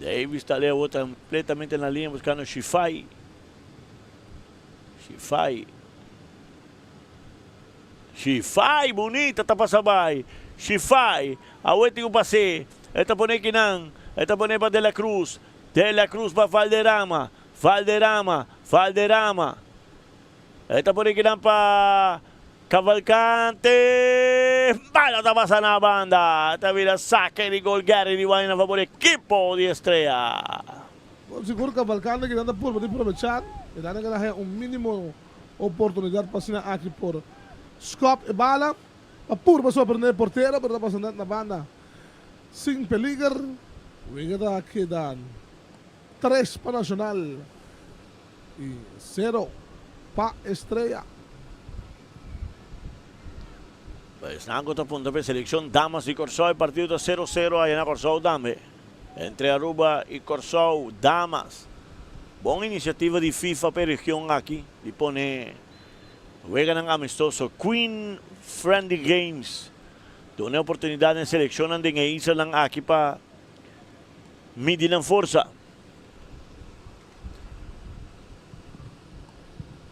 Davies ta leu awor completamente na linea buscando Shifai. Shifai. Shifai bunita ta pasa bai. Shifai awor tin un pase. E ta pone kinan. E ta pone pa De La Cruz. De La Cruz pa Valderrama. Valderrama. Valderrama. E ta pone kinan pa Cavalcante. Bala ta pasa na banda. Ta bira sake di gol Gary di Wine na fabor di ekipo di Estrella. Bon sigur Cavalcante kinan ta purba di probecha. E ta nan haya un minimo oportunidad pa asina aki por skop e bala pa purba sorprende e portero pero ta pasa net na banda sin peliger. Wega ta keda tres pa Nacional y sero pa Estrella. Pa esnan ku ta punta pa e selekshon damas di Kòrsou e partido ta sero sero aya na Kòrsou tambe. Entre Aruba y Kòrsou damas. Bon inisiativa di FIFA pa e region aki di pone weganan amistoso Queen Friendly Games. Duna e oportunidat na e selekshonnan den e islanan aki pa midi nan forsa.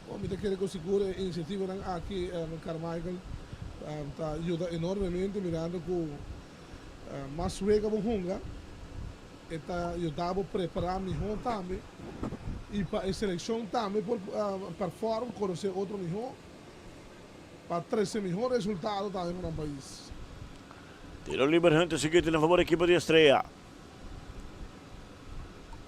Bon, mi ta kere ku sigur e inisiativanan aki, Carmichael, ta yuda enormemente mirando ku Mas wega bo hunga, e ta yuda bo prepará mihó tambe i pa e selekshon tambe por perform, konosé otro mihó pa trese mihó resultado tambe pa nan pais. Tiro liber hunto sigui tin na fabor ekipo di Estrella.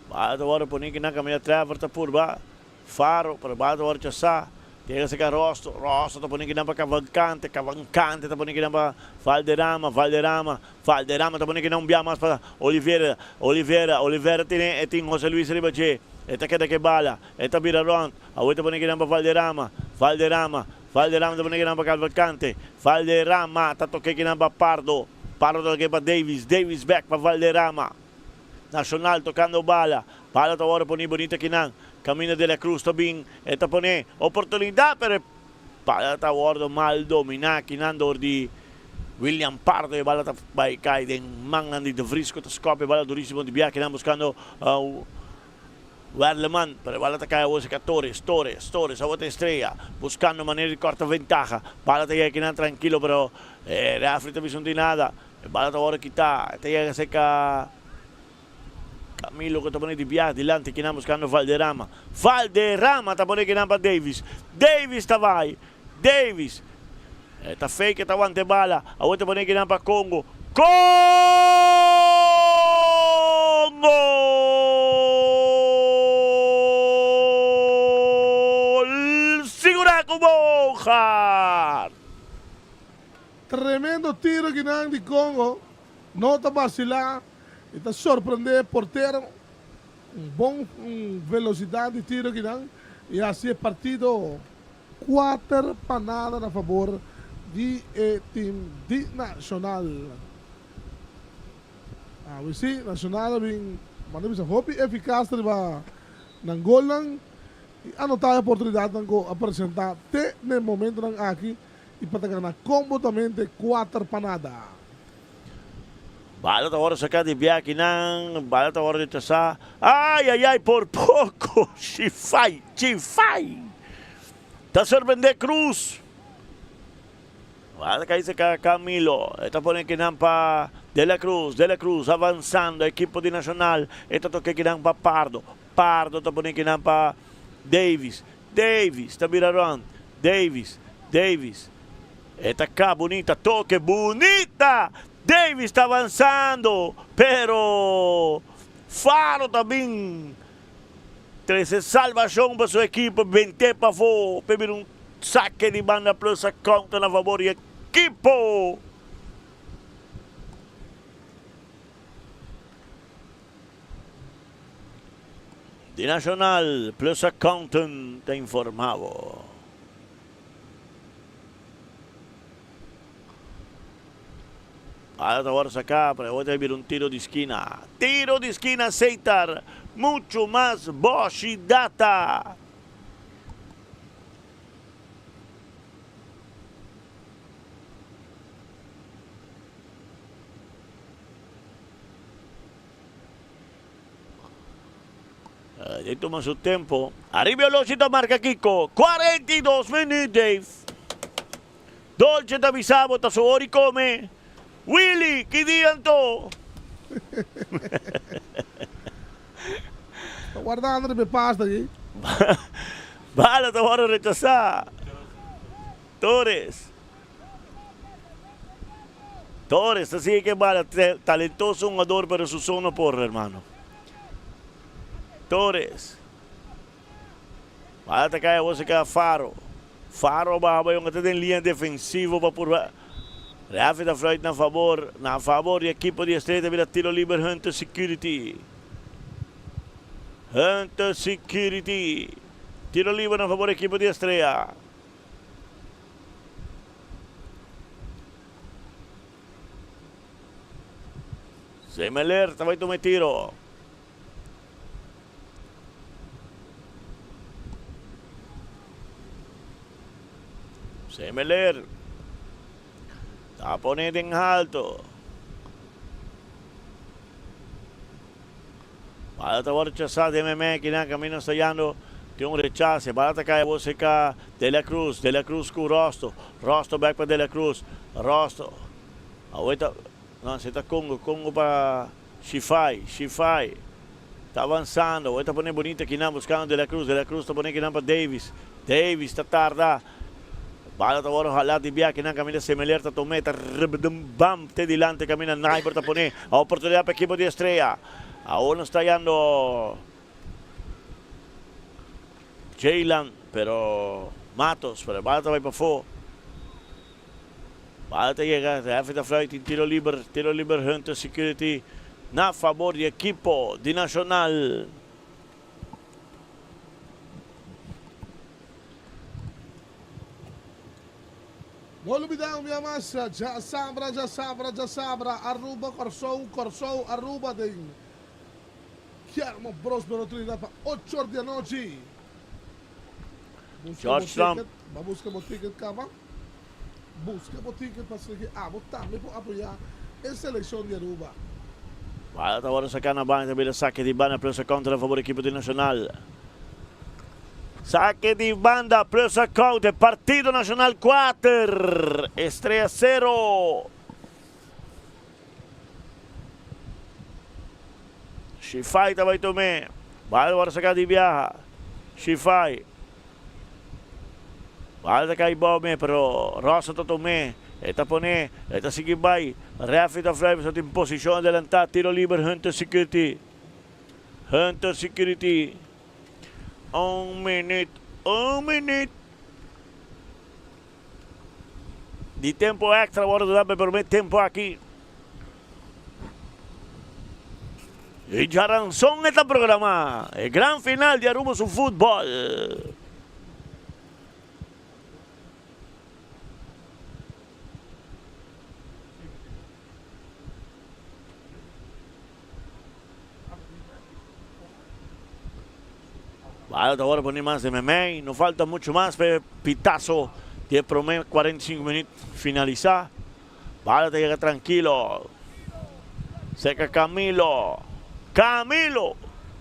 Bala ta wòrdu poni kinan kaminda Trevor ta purba. Faro, pero bal ta wòrdu chasá. Yega serka Rosto, Rosto ta pone kinan pa Cavalcante, Cavalcante ta pone kinan pa Valderrama, Valderrama, Valderrama ta pone kinan un bia mas pa Oliveira, Oliveira, Oliveira tene e tin José Luis riba dje, e ta keda ku e bala, e ta bira rònt, awor ta pone kinan pa Valderrama, Valderrama, Valderrama ta pone kinan pa Cavalcante, Valderrama ta toke kinan pa Pardo, Pardo ta toke pa Davis, Davis bèk pa Valderrama. Nacional tocando bala. Bala ta worde poni bonito akinan. Camino de la Cruz ta bin. E ta pone oportunidad pero e bala ta worde mal domina akinan door di William Pardo. E bala ta bay cay den mannan di De Vries cu ta scop e bala durisimo di bia akinan buscando Werleman. Pero e bala ta cay awor cerca Torres. Torres, Torres awor ta Estrella buscando manera di corta ventaha. Bala ta yega akinan tranquilo pero e referee ta bisa no tin nada. E bala ta wòrdu kitá. E ta yega serka Camilo ku ta pone di biaha dilanti kinan buskando Valderrama. Valderrama ta pone kinan pa Davis. Davis ta bai. Davis. E ta fake e ta wanta e bala. Awor ta pone kinan pa Congo. Congo! Sigurá ku Bogaert! Tremendo tiro kinan di Congo no ta basila y ta sorprende e portero. Un bon velocidad di tiro kinan y haci e partido cuater pa nada na fabor di e team di Nacional. Awe si Nacional a bin manda bisa hopi eficaz riba nan golnan y anota e oportunidadnan cu a presenta te n'e momentonan aki. I pa ta gana komotamente kuater pa nada. Bala ta wòrdu saká di biakinan, bala ta wòrdu rechasá. Ai, ai, ai, por poko Shifai, Chifai ta sorprendé Cruz. Bala ta kai serka Camilo, e ta pone kinan pa De La Cruz, De La Cruz avansando ekipo di Nacional, e ta toke kinan pa Pardo, Pardo ta pone kinan pa Davis, Davis ta bira rond. Davis, Davis. E ta ka bunita, toke bunita! Davis ta avansando, pero Faro ta bin trese salbashon pa su ekipo, bent'é pafó, p'e bira un sake di banda plus a konta na fabor di e. ekipo. Di Nacional Plus Accountant ta informa bo. Bala ta wòrdu saká, pero awor ta bira un tiro di skina. Tiro di skina Seitar, muchu mas bòshi data. E tuma su tempo. Ariba e oloshi ta marka kiko? 42 minuut, Dave. Dolce ta bisa bo ta su ora di come. Willy, ki dia anto? Ta wardando riba e pasta aki. Bala ta wòrdu rechasá. Torres. Torres ta sigui ke bala. Talentoso hungador pero su son no por, hermano. Torres. Bala ta kai awor serka Faro. Faro a baha bai hunga ta den liña defensivo pa purba. Refi ta fluit na fabor na fabor di ekipo di Estrella ta bira tiro liber Hunter Security. Hunter Security. Tiro liber na fabor ekipo di Estrella. Semeler ta bai tuma e tiro. Semeler ta pone den halto. Bala ta wòrdu rechasá den meimei kinan kaminda sta yando tin un rechase. Bala ta kai awor serka De La Cruz. De La Cruz ku Rosto. Rosto bèk pa De La Cruz. Rosto awor ta no esei ta Congo. Congo pa Shifai. Shifai ta avansando. Awor ta pone bonita kinan buskando De La Cruz. De La Cruz ta pone kinan pa Davis. Davis ta tarda. Bala ta wòrdu halá di bia kinan kaminda Semeler ta tom'é ta rebdum bam te dilanti kaminda Naiber ta pone a oportunidat pa ekipo di Estrella. Awor nos ta yando Jaylan pero Matos pero e bala ta bai pafó. Bala ta yega referee ta fluit tin tiro liber tiro liber Hunter Security na fabor di ekipo di Nacional. No lubida un bia mas, djasabra, djasabra, djasabra, Aruba, Kòrsou, Kòrsou, Aruba den Guillermo Prospero Trinidad pa ocho or di anochi. Buska bo George Trump. ticket, ba buska bo ticket kaba. Buska bo ticket pa asina ki abo tambe por apoya e seleccion di Aruba. Bala ta wòrdu saká na banda, ta bira sake di banda, plus a kontra a fabor ekipo di Nacional. Sake di banda plus a counter Partido Nacional 4, Estrella 0. Shifai ta bai tom'é. Bal wòrdu saká di biaha. Shifai. Bal ta kai bou me, pero Rosa ta tom'é. E ta pon'é. E ta sigui bai. Rèfri ta fluit pasobra tin posishon adelantá. Tiro liber Hunter Security. Hunter Security. Un minuut, un minuut di tempo extra worde dá pa e prome tempo aki. E djaranson e ta programa e gran final di Aruba su futbol. Bala ta wòrdu pone mas den meimei. No falta muchu mas pa e pitaso di e promé 45 minüt finalisá. Bala ta yega trankilo. Serka Camilo. Camilo!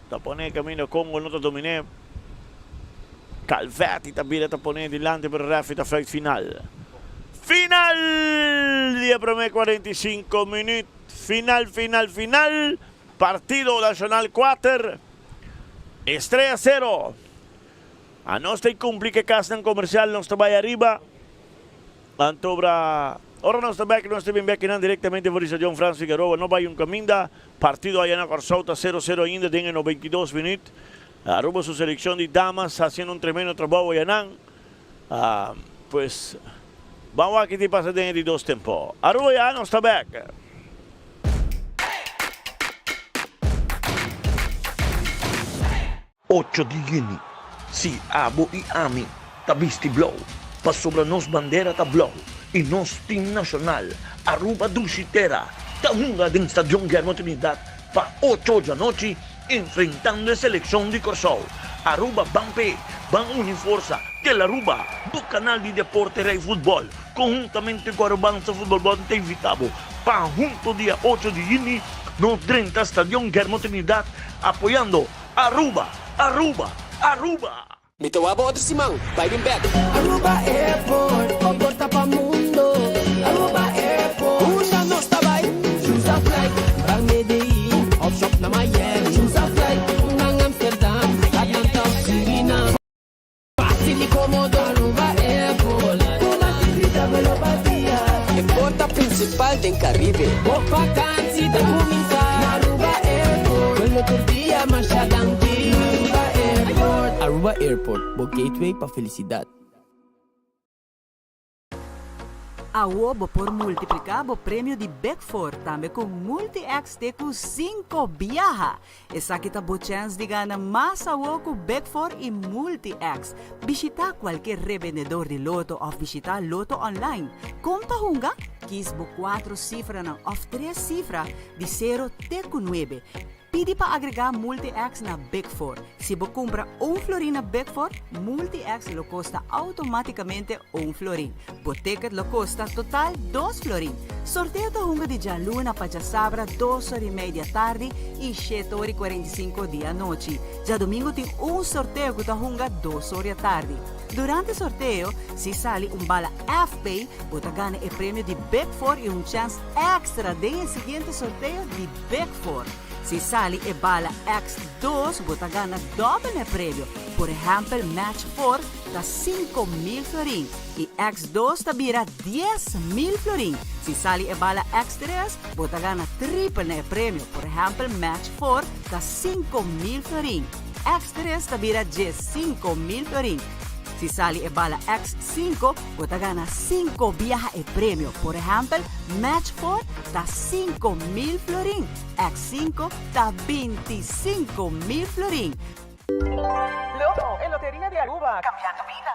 Ta pone kaminda Congo no ta dominé. Calvetti ta bira ta pone dilanti pero referee ta fluit final. Final di e promé 45 minüt. Final, final, final. Partido Nacional 4, Estrella 0. Anos ta cumpli cu e casnan comercial, nos ta bay ariba. Anto bra, ora nos ta bek, nos ta bin bek kinan directamente for di Stadion Frans Figaroa. No bay un caminda. Partido aya na Corsou ta 0 cero ainda den e 92 minuut. Aruba su seleccion di damas haciendo un tremendo trabou ayanan. Pues. Ban wak ki tin pasa den e di dos tempo. Aruba ya nos ta bek. Ocho di yüni, Si abo i ami ta bisti blou, pasobra nos bandera ta blou i nos tim nashonal Aruba Dushi Tera ta hunga den Stadion Guillermo Trinidad pa ocho djanochi enfrentando e selekshon di Kòrsou. Aruba ban p'e, ban uni forsa, Telaruba, bo kanal di deporte Rei Futbòl, konhuntamente ku Arubansa Futbòl Bònd ta invitá bo pa hunto dia ocho di yüni nos drenta Stadion Guillermo Trinidad apoyando Aruba! Aruba! Aruba! Mi ta wak bo otro siman. Bai bin bek. Aruba Airport, bo porta pa mundo. Aruba Airport, Unda nos ta bai? Choose a flight, ban Medellin of shop na Miami. Choose a flight, nan Amsterdam, Atlanta of Suriname. Fácil y cómodo, Aruba Airport. Cu mas di 30 vuelo pa dia. E porta principal den Caribe. Bo vakantie ta cuminsa na Aruba Airport. Vuelo tur dia, masha danki. Aruba Airport. Aruba Airport, bo gateway pa felicidad. Awo bo por multipliká bo premio di Big Four tambe ku Multi-X te ku sinku biaha! Esaki ta bo chèns di gana mas awo ku Big Four i Multi-X. Bishitá kualke rebendedor di Lotto òf bishitá Lotto Online. Kon pa hunga? Kis bo kuatro sifranan òf tres sifra di sero te ku nuebe. Pidi pa agregá Multi-X na Big Four. Si bo kumpra un florin na Big Four, Multi-X lo kosta outomátikamente un florin. Bo ticket lo kosta total dos florin. Sorteo ta hunga di djaluna pa djasabra dos ora i mei di atardi i shete ora i 45 di anochi. Djadumingu tin un sorteo ku ta hunga dos ora di atardi. Durante sorteo, si sali un bala FP, bo ta gana e premio di Big Four i un chèns èkstra den e siguiente sorteo di Big Four. Si sali e bala X dos bo ta gana dòbel na e premio. Por ehèmpel match four ta 5000 florin i X dos ta bira 10,000 florin. Si sali e bala X tres bo ta gana tripel na e premio. Por ehèmpel match four ta 5000 florin, X tres ta bira 15,000 florin. Si sali e bala X sinku bo ta gana sinku biaha e premio. Por ehèmpel match four ta 5000 florin, X sinku ta 25,000 florin. Lotto, e loteria di Aruba, cambiando bida.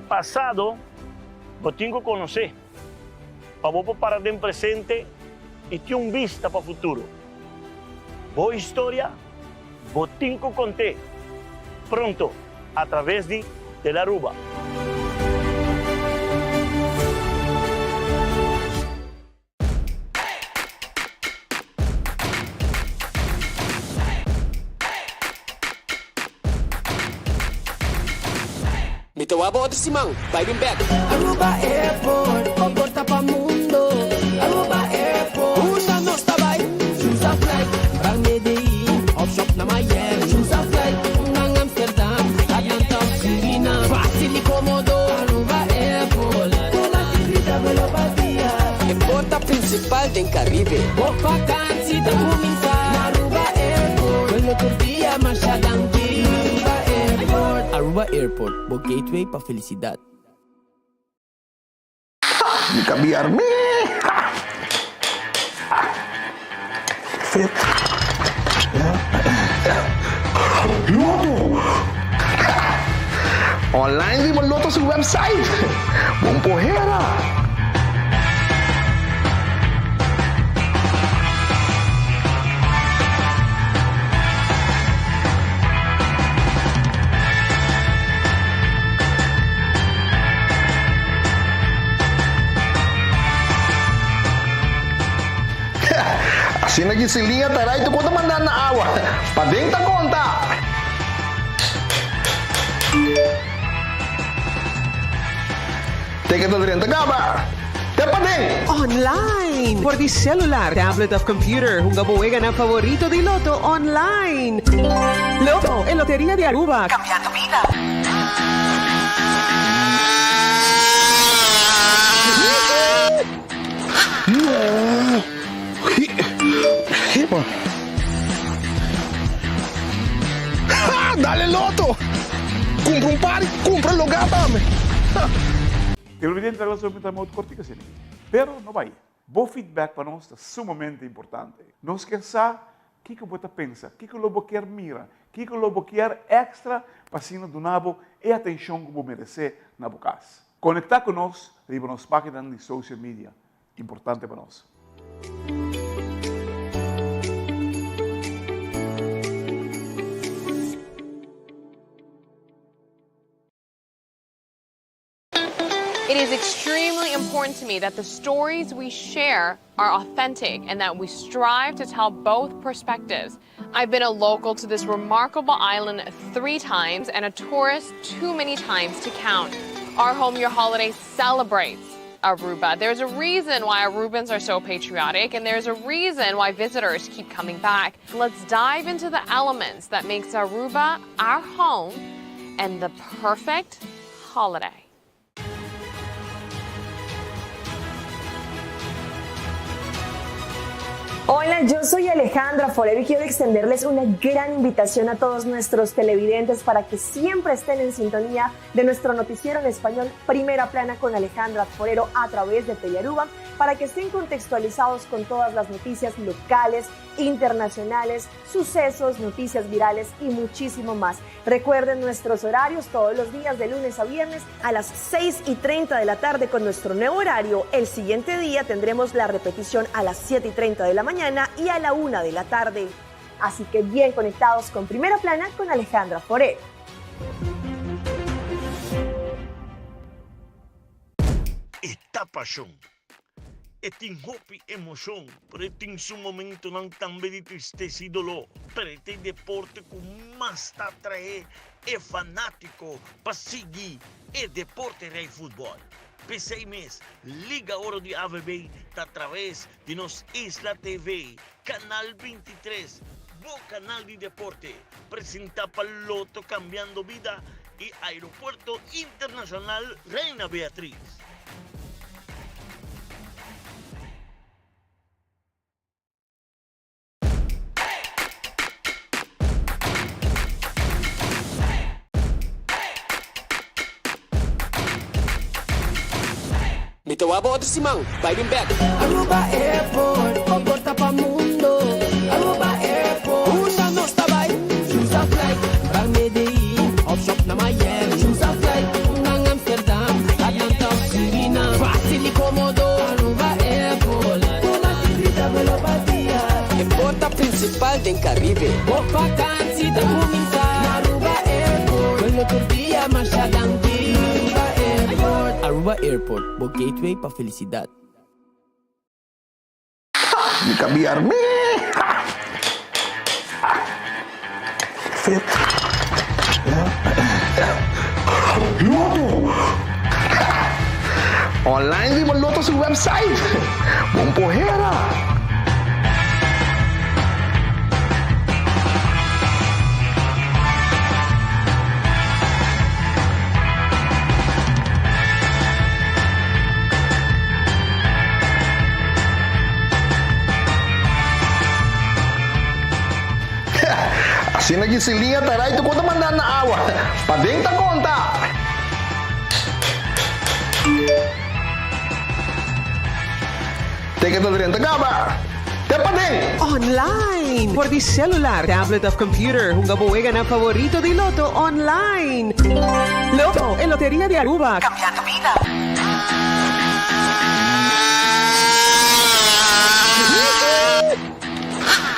Pasado bo tin ku konosé pa bo por para den presente i tin un bista pa futuro. Bo historia bo tin ku kont'é pronto a traves di Telaruba. Mi ta wak bo otro siman. Bai bin bek. Aruba Airport, bo porta pa mundo. Aruba Airport, Unda nos ta bai? Choose a flight, ban Medellin of shop na Miami. Choose a flight, nan Amsterdam, Atlanta of Suriname. Fácil y cómodo. Aruba Airport, cu mas di 30 vuelo pa dia. E porta principal den Caribe. Bo vakantie ta cuminsa na Aruba Airport. Vuelo tur dia, masha danki. Aruba Airport. Aruba Airport, bo gateway pa felicidad. Mi cambiar mi. Fit. Lotto! Online riba Lotto su website. Bon pohera! Asina Giselinha ta rai tur ku ta manda na awa. Paden ta konta. Teke ta drenta kaba. Te paden! Online! For di celular, tablet of computer, hunga bo weganan favorito di Lotto online! Lotto, e loteria di Aruba! Cambiando bida! No! Ha! Dale Lotto! Kumpra un par i kumpra lugá tambe. Televidente ta glas opi ta modo kortiku asina. Pero no bai. Bo feedback pa nos ta sumamente importante. Nos kier sa kiko bo ta pensa, kiko lo bo kier mira, kiko lo bo kier extra pa asina duna bo e atencion ku bo merece na bo kas. Conecta ku nos riba nos paginanan di social media. Importante pa nos. It is extremely important to me that the stories we share are authentic and that we strive to tell both perspectives. I've been a local to this remarkable island three times and a tourist too many times to count. Our Home Your Holiday celebrates Aruba. There's a reason why Arubans are so patriotic and there's a reason why visitors keep coming back. Let's dive into the elements that makes Aruba our home and the perfect holiday. Hola, yo soy Alejandra Forero y quiero extenderles una gran invitación a todos nuestros televidentes para que siempre estén en sintonía de nuestro noticiero en español Primera Plana con Alejandra Forero a través de Telearuba para que estén contextualizados con todas las noticias locales, internacionales, sucesos, noticias virales y muchísimo más. Recuerden nuestros horarios todos los días de lunes a viernes a las 6 y 30 de la tarde con nuestro nuevo horario. El siguiente día tendremos la repetición a las 7 y 30 de la mañana y a la 1 de la tarde. Así que bien conectados con Primera Plana con Alejandra Forero. E ta pashon. E tin hopi emoshon, pero e tin su momentonan tambe di tristesa i doló. Pero e ta e deporte ku mas ta atraé e fanátiko pa sigui e deporte rei futbòl. P'esei mes, Liga Oro di AVB ta atraves di nos Isla TV, Kanal 23, bo kanal di deporte, presentá pa Lotto Cambiando Bida i Aeropuerto Internacional Reina Beatriz. Mi ta wak bo otro siman. Bai bin bek. Aruba Airport, bo porta pa mundo. Aruba Airport, unda nos ta bai? Choose a flight, pa Medellin of shop na Miami. Choose a flight, nan Amsterdam, Atlanta of Suriname. Facil y comodo, Aruba Airport. Cu mas di 30 vuelo pa dia. E porta principal den Caribe. Bo vakantie ta cuminsa na Aruba Airport. Vuelo tur dia, masha danki. Aruba Airport. Aruba Airport, bo gateway pa felicidad. Mi ta biarmé. Fit. Loto! Online riba Lotto su website. Bon pohera! Asina ki Silinha ta rai tu konta manda na awa. Paden ta konta. Teke ta drenta kaba. Te paden! Online! For di celular, tablet of computer, hunga bo weganan favorito di Lotto online! Lotto, e loteria di Aruba! Cambiando bida!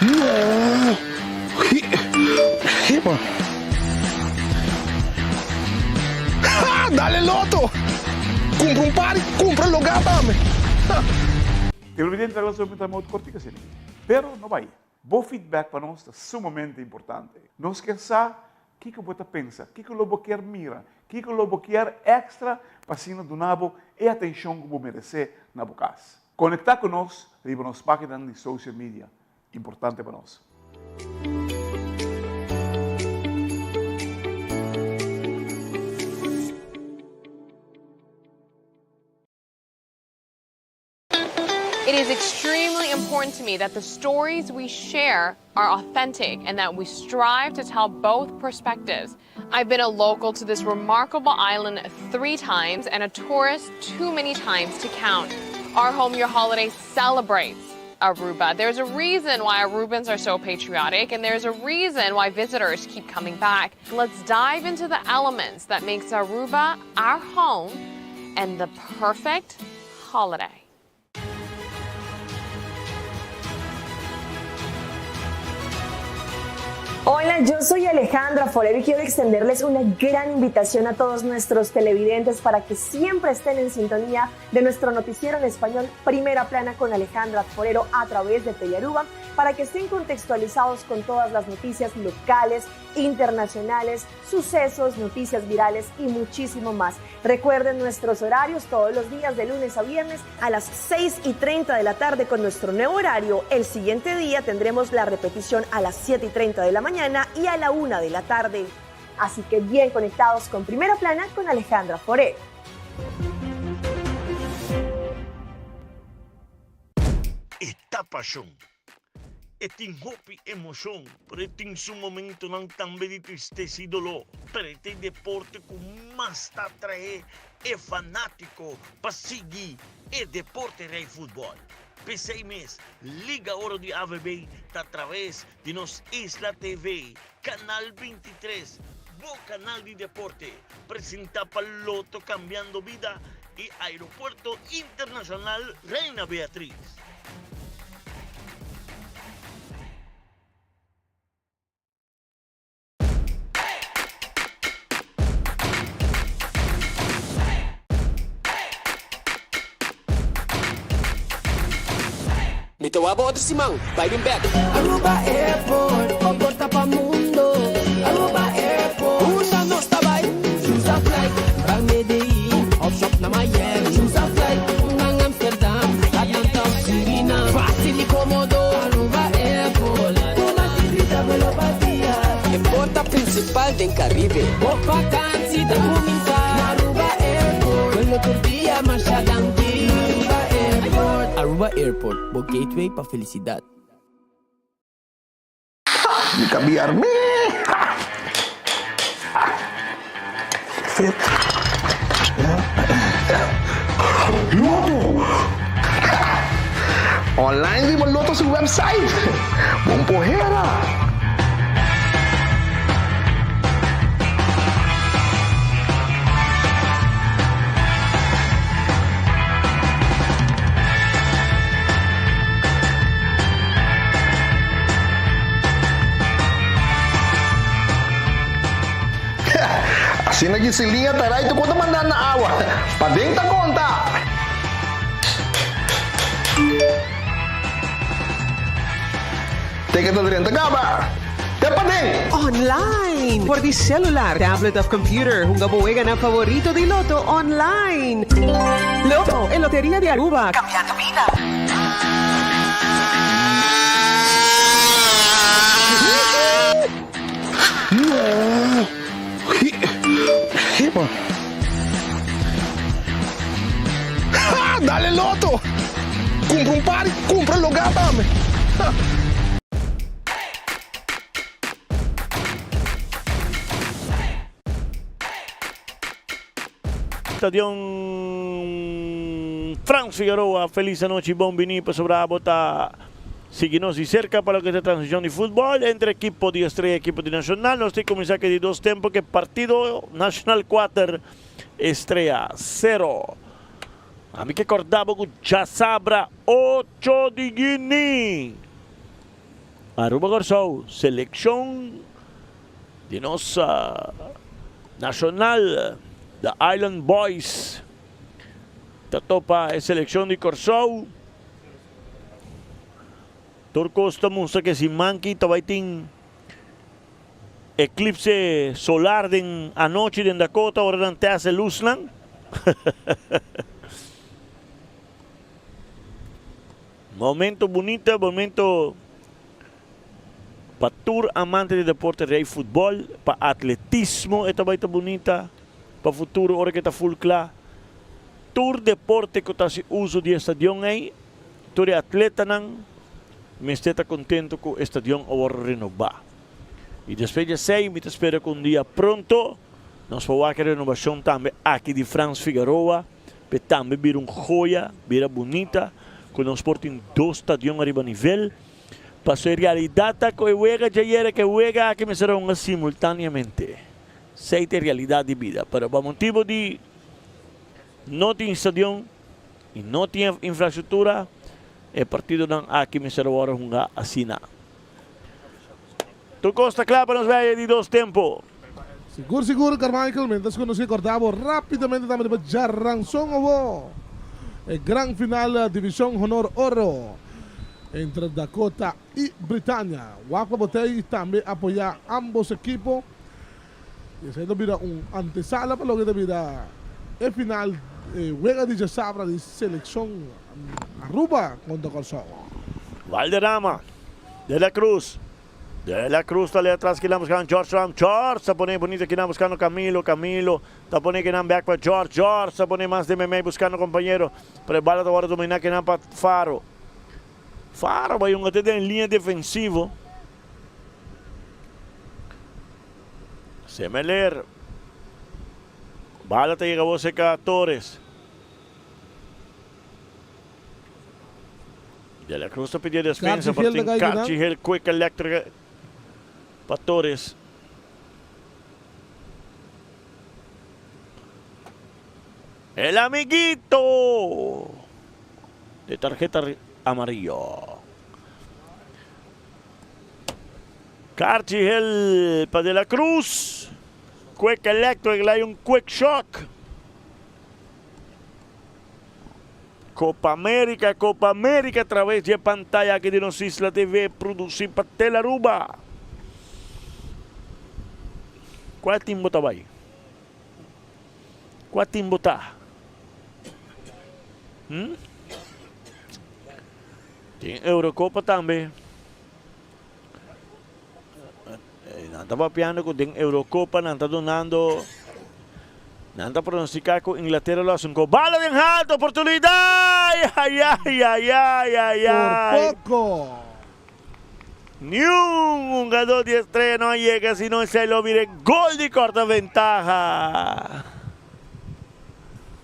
No! Hipa! Ha! Dale Lotto! Cumpra un par y cumpra lugar tambe! Televidente ta glas opi ta modo kortiku asina. Pero no bai. Bo feedback pa nos ta sumamente importante. Nos kier sa kiko bo ta pensa, kiko lo bo kier mira, kiko lo bo kier extra pa asina duna bo e atencion ku bo merece na bo kas. Conecta ku nos riba nos paginanan di social media. Importante pa nos. It is extremely important to me that the stories we share are authentic and that we strive to tell both perspectives. I've been a local to this remarkable island three times and a tourist too many times to count. Our Home Your Holiday celebrates Aruba. There's a reason why Arubans are so patriotic and there's a reason why visitors keep coming back. Let's dive into the elements that makes Aruba our home and the perfect holiday. Hola, yo soy Alejandra Forero y quiero extenderles una gran invitación a todos nuestros televidentes para que siempre estén en sintonía de nuestro noticiero en español Primera Plana con Alejandra Forero a través de Telearuba para que estén contextualizados con todas las noticias locales, internacionales, sucesos, noticias virales y muchísimo más. Recuerden nuestros horarios todos los días de lunes a viernes a las 6 y 30 de la tarde con nuestro nuevo horario. El siguiente día tendremos la repetición a las 7 y 30 de la mañana y a la 1 de la tarde. Así que bien conectados con Primera Plana con Alejandra Forero. E ta pashon. E tin hopi emoshon, pero e tin su momentonan tambe di tristesa i doló. Pero e ta e deporte ku mas ta atraé e fanátiko pa sigui e deporte rei futbòl. P'esei mes, Liga Oro di AVB ta atraves di nos Isla TV, Kanal 23, bo kanal di deporte, presentá pa Lotto Cambiando Bida i Aeropuerto Internacional Reina Beatriz. Mi ta wak bo otro siman. Bai bin bek. Aruba Airport, bo porta pa mundo. Aruba Airport, unda nos ta bai? Choose a flight, bal Medellin of shop na Miami. Choose a flight, nan Amsterdam, Atlanta of Suriname. Facil y comodo, Aruba Airport. Cu mas di 30 vuelo pa dia. E porta principal den Caribe. Bo vakantie ta cuminsa na Aruba Airport. Vuelo tur dia, masha danki. Aruba Airport. Aruba Airport, bo gateway pa felicidad. Mi ta biarmé. Fit. Loto! Online riba Lotto su website. Bon pohera! Asina ki Silinha ta rai tur ku ta manda na awa. Paden ta konta. Teken ta drenta kaba. Te paden! Online! For di celular, tablet of computer, hunga bo weganan favorito di Lotto online! Lotto, e loteria di Aruba! Cambiando bida! Ha! Dale Lotto! Cumpra un par y cumpra lugar tambe! Stadion Frans Figueroa, felis anochi, bon bini pasobra abo ta sigui nos di cerca pa loke ta transmision di futbol entre ekipo di Estrella y ekipo di Nacional. Nos tin cuminsa ke di dos tempo ke partido Nacional 4, Estrella 0. Ami ke corda bo cu djasabra ocho di juni. Aruba Kòrsou, selekshon di nos nashonal, The Island Boys, ta topa e selekshon di Kòrsou. Tur kos ta mustra ku e siman aki ta bai tin eklipse solar den anochi den Dakota ora nan tèst e lusnan. Momento bunita, momento pa tur amante di deporte rei futbol, pa atletismo e ta bai ta bunita, pa futuro ora ke ta full kla. Tur deporte ku ta hasi uso di e stadion ei Tur e atletanan mester ta contento cu e stadion a worde renoba. Y despues di esey mi ta spera cu un dia pronto nos por wak e renobacion tambe aki di Frans Figaroa p'e tambe bira un joya, bira bunita, cu nos por tin dos stadion ariba nivel. Paso e realidad ta cu e wega djayer cu e wega aki mester a hunga simultaneamente. Esey ta e realidad di bida. Pero pa motibo di no tin stadion y no tin infrastructura, e partidonan aki mester a worde hunga asina. Tur cos ta cla pa nos bay di dos tempo. Sigur sigur Carmichael, mientras cu nos ke corda bo rapidamente tambe riba djaranson awo e gran final Division Honor Oro entre Dakota y Britania. Wak pa botey y tambe apoya ambos ekipo y esey lo bira un antesala pa loke ta bira e final e wega di djasabra di seleccion Aruba contra Corsou. Valderrama, De La Cruz, De La Cruz ta lei atras kinan buscando George Ram, George ta pone bonito kinan buscando Camilo, Camilo ta pone kinan bek pa George, George ta pone mas den meimei buscando compañero, pero e bala ta worde domina kinan pa Faro, Faro bai hunga te den linea defensivo. Semeler, bala ta yega bo cerca Torres. De la Cruz ta pidi e despensa pa tin Carchi Hill Quick Electric pa Torres. El amiguito de tarjeta amarillo. Carchi Hill pa De la Cruz. Quick Electric le hay un quick shock. Copa America, Copa America a traves di e pantaya aki di nos Isla TV produci pa Telaruba. Cual team bo ta bay? Cual team bo ta? Hmm? Tin Eurocopa tambe. Nan ta papiando cu den Eurocopa nan ta dunando, nan ta pronostica cu Inglaterra lo haci un gol. Bala den halto, oportunidad! Ay, ay, ay, ay, ay, ay. Por poco. Niun hungador di Estrella no a yega, sino esey lo bira e gol di corta ventaha.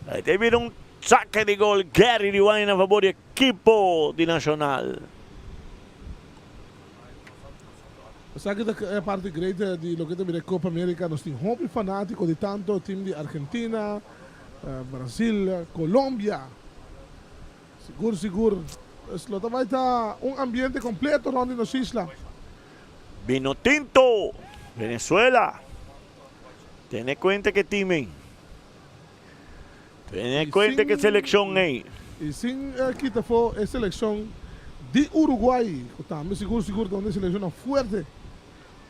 Ahí ta bira un saque di gol Gary Riwani na favor di equipo di Nacional. Esaki ta e parti great di loke ta bira e Copa America. Nos tin hopi fanatico di tanto team di Argentina, Brasil, Colombia. Sigur sigur es lo ta bay ta un ambiente completo rond di nos isla. Vino tinto, Venezuela. Tene cuenta ke team ey. Tene cuenta ke seleccion ey. Y sin kita afo e seleccion di Uruguay cu tambe sigur sigur ta un di e seleccionnan fuerte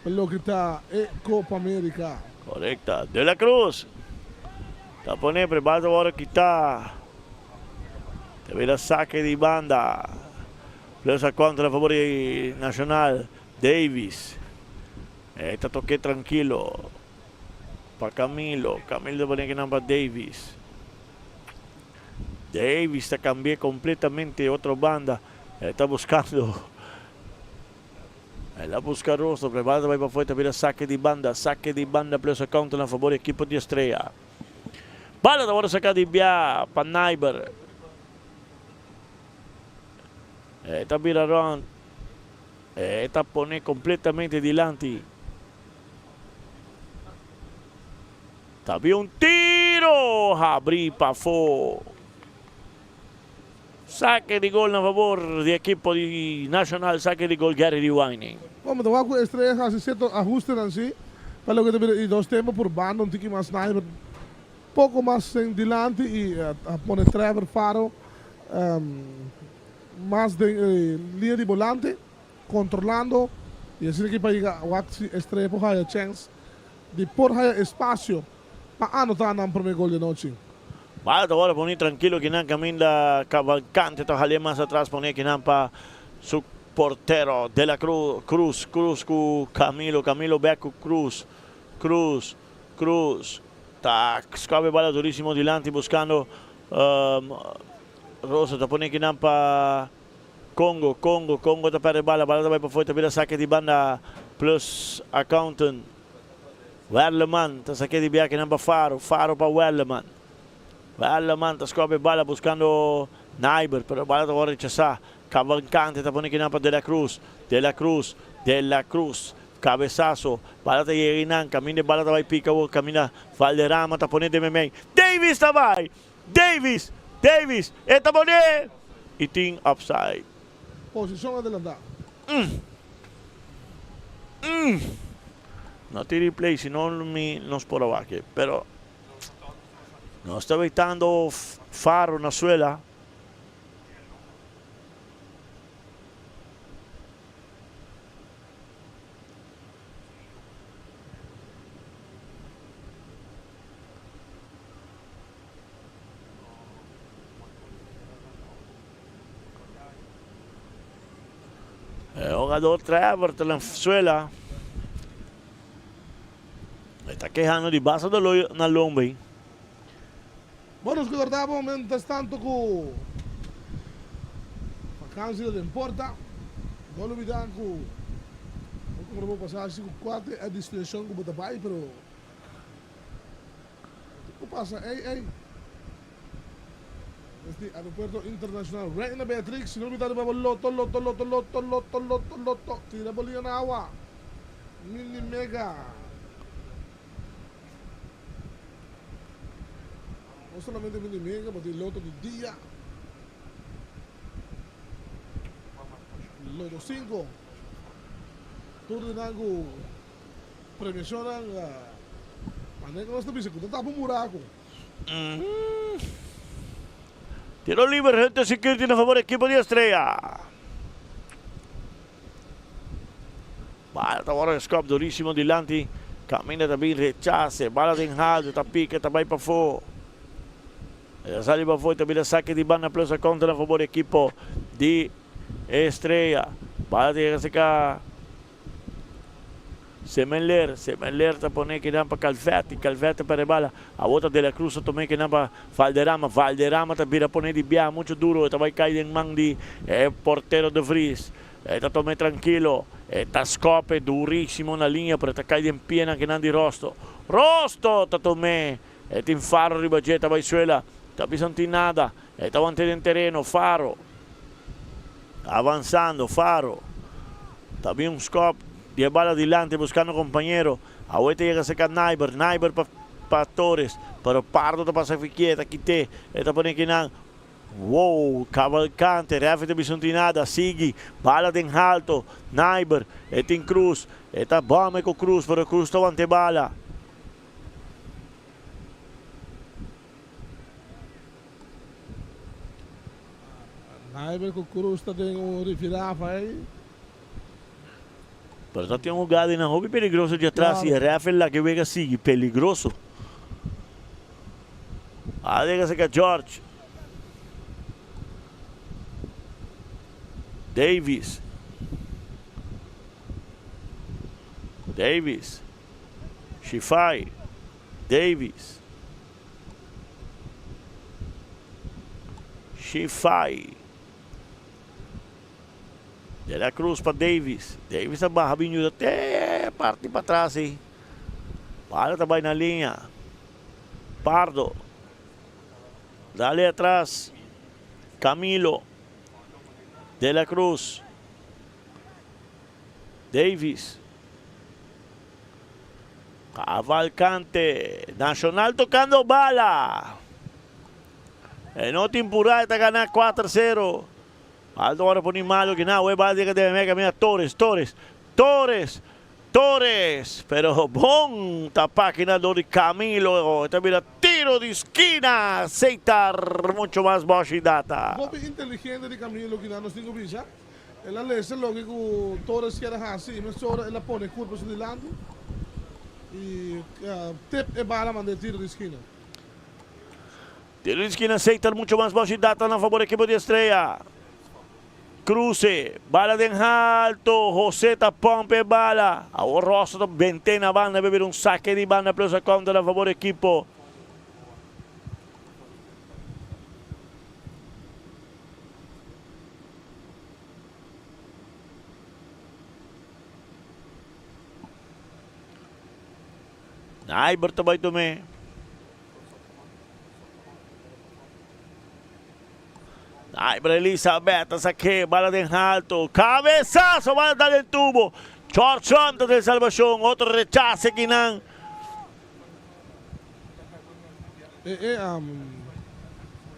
pa loke ta e Copa America. Corecta. De la Cruz ta pone pero e bal ta worde kita. Ta bira saque di banda. Plus a contra a favor di Nacional. Davis. E ta toke trankilo. Pa Camilo. Camilo ta pone kinan pa Davis. Davis ta cambi'e completamente otro banda. E ta buscando. El a busca Rosa, pero e bala ta bay pafor. Ta bira saque di banda. Saque di banda plus a counter na favor di ekipo di Estrella. Bala ta worde saca di bia pa Naiber. E ta bira rond. E ta pone completamente dilanti. Ta bin un tiro habri pafó. Sake di gol na fabor di ekipo di Nacional, sake di gol Gary Riwaining. Bon, mi ta wak ku Estrella hasi sierto ahustenan si, pa loke ta bira di dos tempo purbando un tiki mas sniper, poko mas den dilanti i a pone Trevor Faro mas den e liña di bolante, kontrolando i asina ki pa yega wak si Estrella por haya chèns di por haya espasio pa anotá nan promé gol di anochi. Bala ta wòrdu poni trankilo kinan kaminda Cavalcante ta hal'é mas atras pone kinan pa su portero De La Cruz, Cruz, Cruz ku Camilo, Camilo bèk ku Cruz, Cruz, Cruz ta skòp e bala durísimo dilanti buskando Rosa ta pone kinan pa. Congo, Congo, Congo ta perde bala, bala ta bai pafó, ta bira sake di banda Plus Accountant. Werleman ta sake di biaha kinan pa Faro, Faro pa Werleman. Werleman ta scope bala buscando Naiber, pero bala ta worde rechasa. Cavalcante ta pone kinan pa De La Cruz, De La Cruz, De La Cruz, cabesazo, bala ta yega einan, caminda e bala ta bai pica awor, caminda Valderrama ta pone den memey, Davis ta bai! Davis! Davis! E ta pone! Y tin offside. Posicion adelanta. Mm. Mm. No tin replay, si no mi nos por a wak e, pero nos ta wetando Faro na suela. E hugador Trevor ta na suela. E ta kehando di basta dolor na lomba. Bon nos kordá bo mientras tanto ku vakansi ta den porta. No lubidá ku bo kumpra bo pasashi ku kuater e destinashon ku bo ta bai pero kiko pasa ey ey desde Aeropuerto Internacional Reina Beatrix no lubidá riba bo loto loto loto loto loto loto loto tira bo liña na awa mini mega. No solamente mini mega, bo tin loto di dia. Loto 5. Tur di nan ku premiacionnan manera ku nos ta bisa ku ta tapa un buraku. Tiro liber Hunter Security na favor ekipo di Estrella. Bala ta wòrdu geskòp durísimo dilanti. Kaminda ta bin rechase. Bala den haltu ta pika ta bai pafó. E ta sali pafó i ta bira sake di banda plus a kontra na fabor di ekipo di Estrella. Bala ta yega serka Semenler. Semenler ta pone kinan pa Calvetti. Calvetti ta perde bala. Awor ta De La Cruz ta tuma kinan pa Valderrama. Valderrama ta bira pone di biaha muchu duro. E ta bai kai den man di e portero De Vries. E ta tome trankilo. E ta skope durísimo na liña, pero e ta kai den pianan kinan di Rosto. Rosto ta tome. E tin Faro riba dje, ta bai suela. Ta bisa no tin nada. E ta want'é den tereno. Faro avansando. Faro ta bin un skop di e bala dilanti buskando kompañero. Awe ta yega serka Naiber. Naiber pa pa Torres. Pero Pardo ta pasa fikié, ta kit'é. E ta pone kinan. Wow, Cavalcante, referee ta bisa no tin nada, sigui, bala den halto, Naiber, e tin Cruz, e ta bome cu Cruz, pero Cruz ta wanta e bala. Naiber cu Cruz ta den un rifirafa ey. Pero ta tin un hugada eynan hopi peligroso dje atras y e referee laga e wega sigui, peligroso. A llega cerca George. Davis. Davis. Shifai. Davis. Shifai. De la Cruz pa Davis. Davis a baha bin yuda te parti patras ei. Bala ta bai na liña. Pardo. Dale atras. Camilo. De la Cruz. Davis. Cavalcante. Nacional tocando bala. E no tin pura, e ta gana 4-0. Aldo ora poni malo ki na, we bala llega de mega mira Torres, Torres, Torres, Torres, pero bon tapa kina dor di Camilo, ta bira tiro di skina, Seitar mucho mas Boshi Data. Hopi inteligente di Camilo ki na nos tin ku bisa. El a lesa loke ku Torres kier a hasi i mesora el a pone kurpa su dilanti i tip e bala manda e tiro di skina. Tiro di skina Seitar mucho mas Boshi Data na fabor ekipo di Estrella. Cruce, bala den halto, Jose ta pompa e bala. Awor Rosso ta bent'é na banda, e bira un sake di banda plus a kontra na fabor ekipo. Naiber ta bai tum'é. Naiber Elizabeth ta sak'é, bala den halto, kabesaso, bala ta den tubo. George Trump ta den salbashon, otro rechase kinan. E e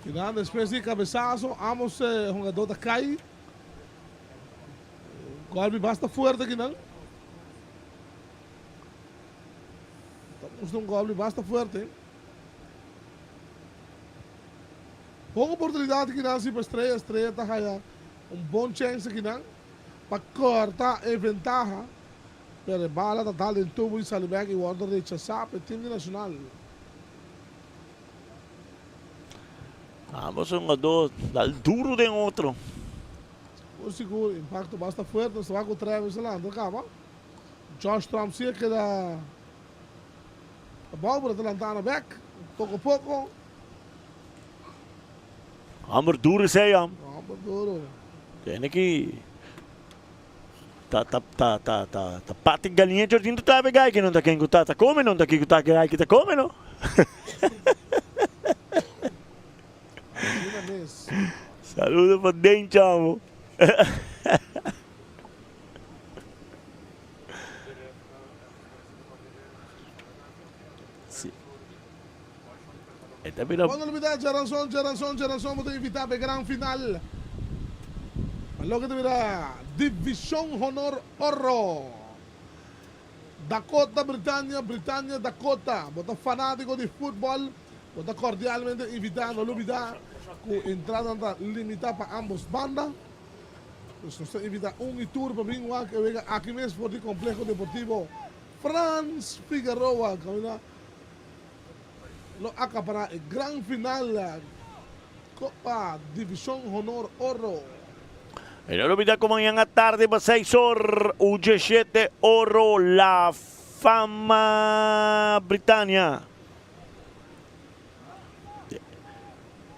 kinan despues di kabesaso ambos hungadó ta kai. Gòlpi basta fuerte kinan. Ta mustra un gòlpi basta fuerte. Bon oportunidat kinan si pa Estrella. Estrella ta haya un bon chèns akinan pa kòrta e ventaha. Pero e bala ta dal den tubo i sali bèk i wòrdu rechasá pa e tim di Nacional. Ambos hungadó dal duru den otro. Sigur sigur, impakto basta fuerte. Nos ta wak ku Travis a lanta kaba. Josh Trump si a keda abou pero ta lantando bek poko poko. Homber duro esei hom. Homber duro. Tene ki ta ta ta ta ta ta pati galiña chortin ta trabe gai ki no ta ken ku ta ta kome no ta ki ku ta gai ki ta kome no. Asina mes. Saludo pa Den chamo. Sí. E ta bira. Bo no olbida djaranson, djaranson, djaranson bo ta invita pa e gran final. Pa loke ta bira Divishon Honor Oro. Dakota Britannia, Britannia Dakota. Bo ta fanatiko di futbol, bo ta kordialmente invita. No lubida ku entradanan ta limita pa ambos banda. Pues nos ta invita un y tur pa bin wak e wega aki mes for di Complejo Deportivo Frans Figaroa caminda lo acapara e gran final Copa Division Honor Oro. Y no olbida cu mañan atardi pa seis or U17 Oro La Fama Britania.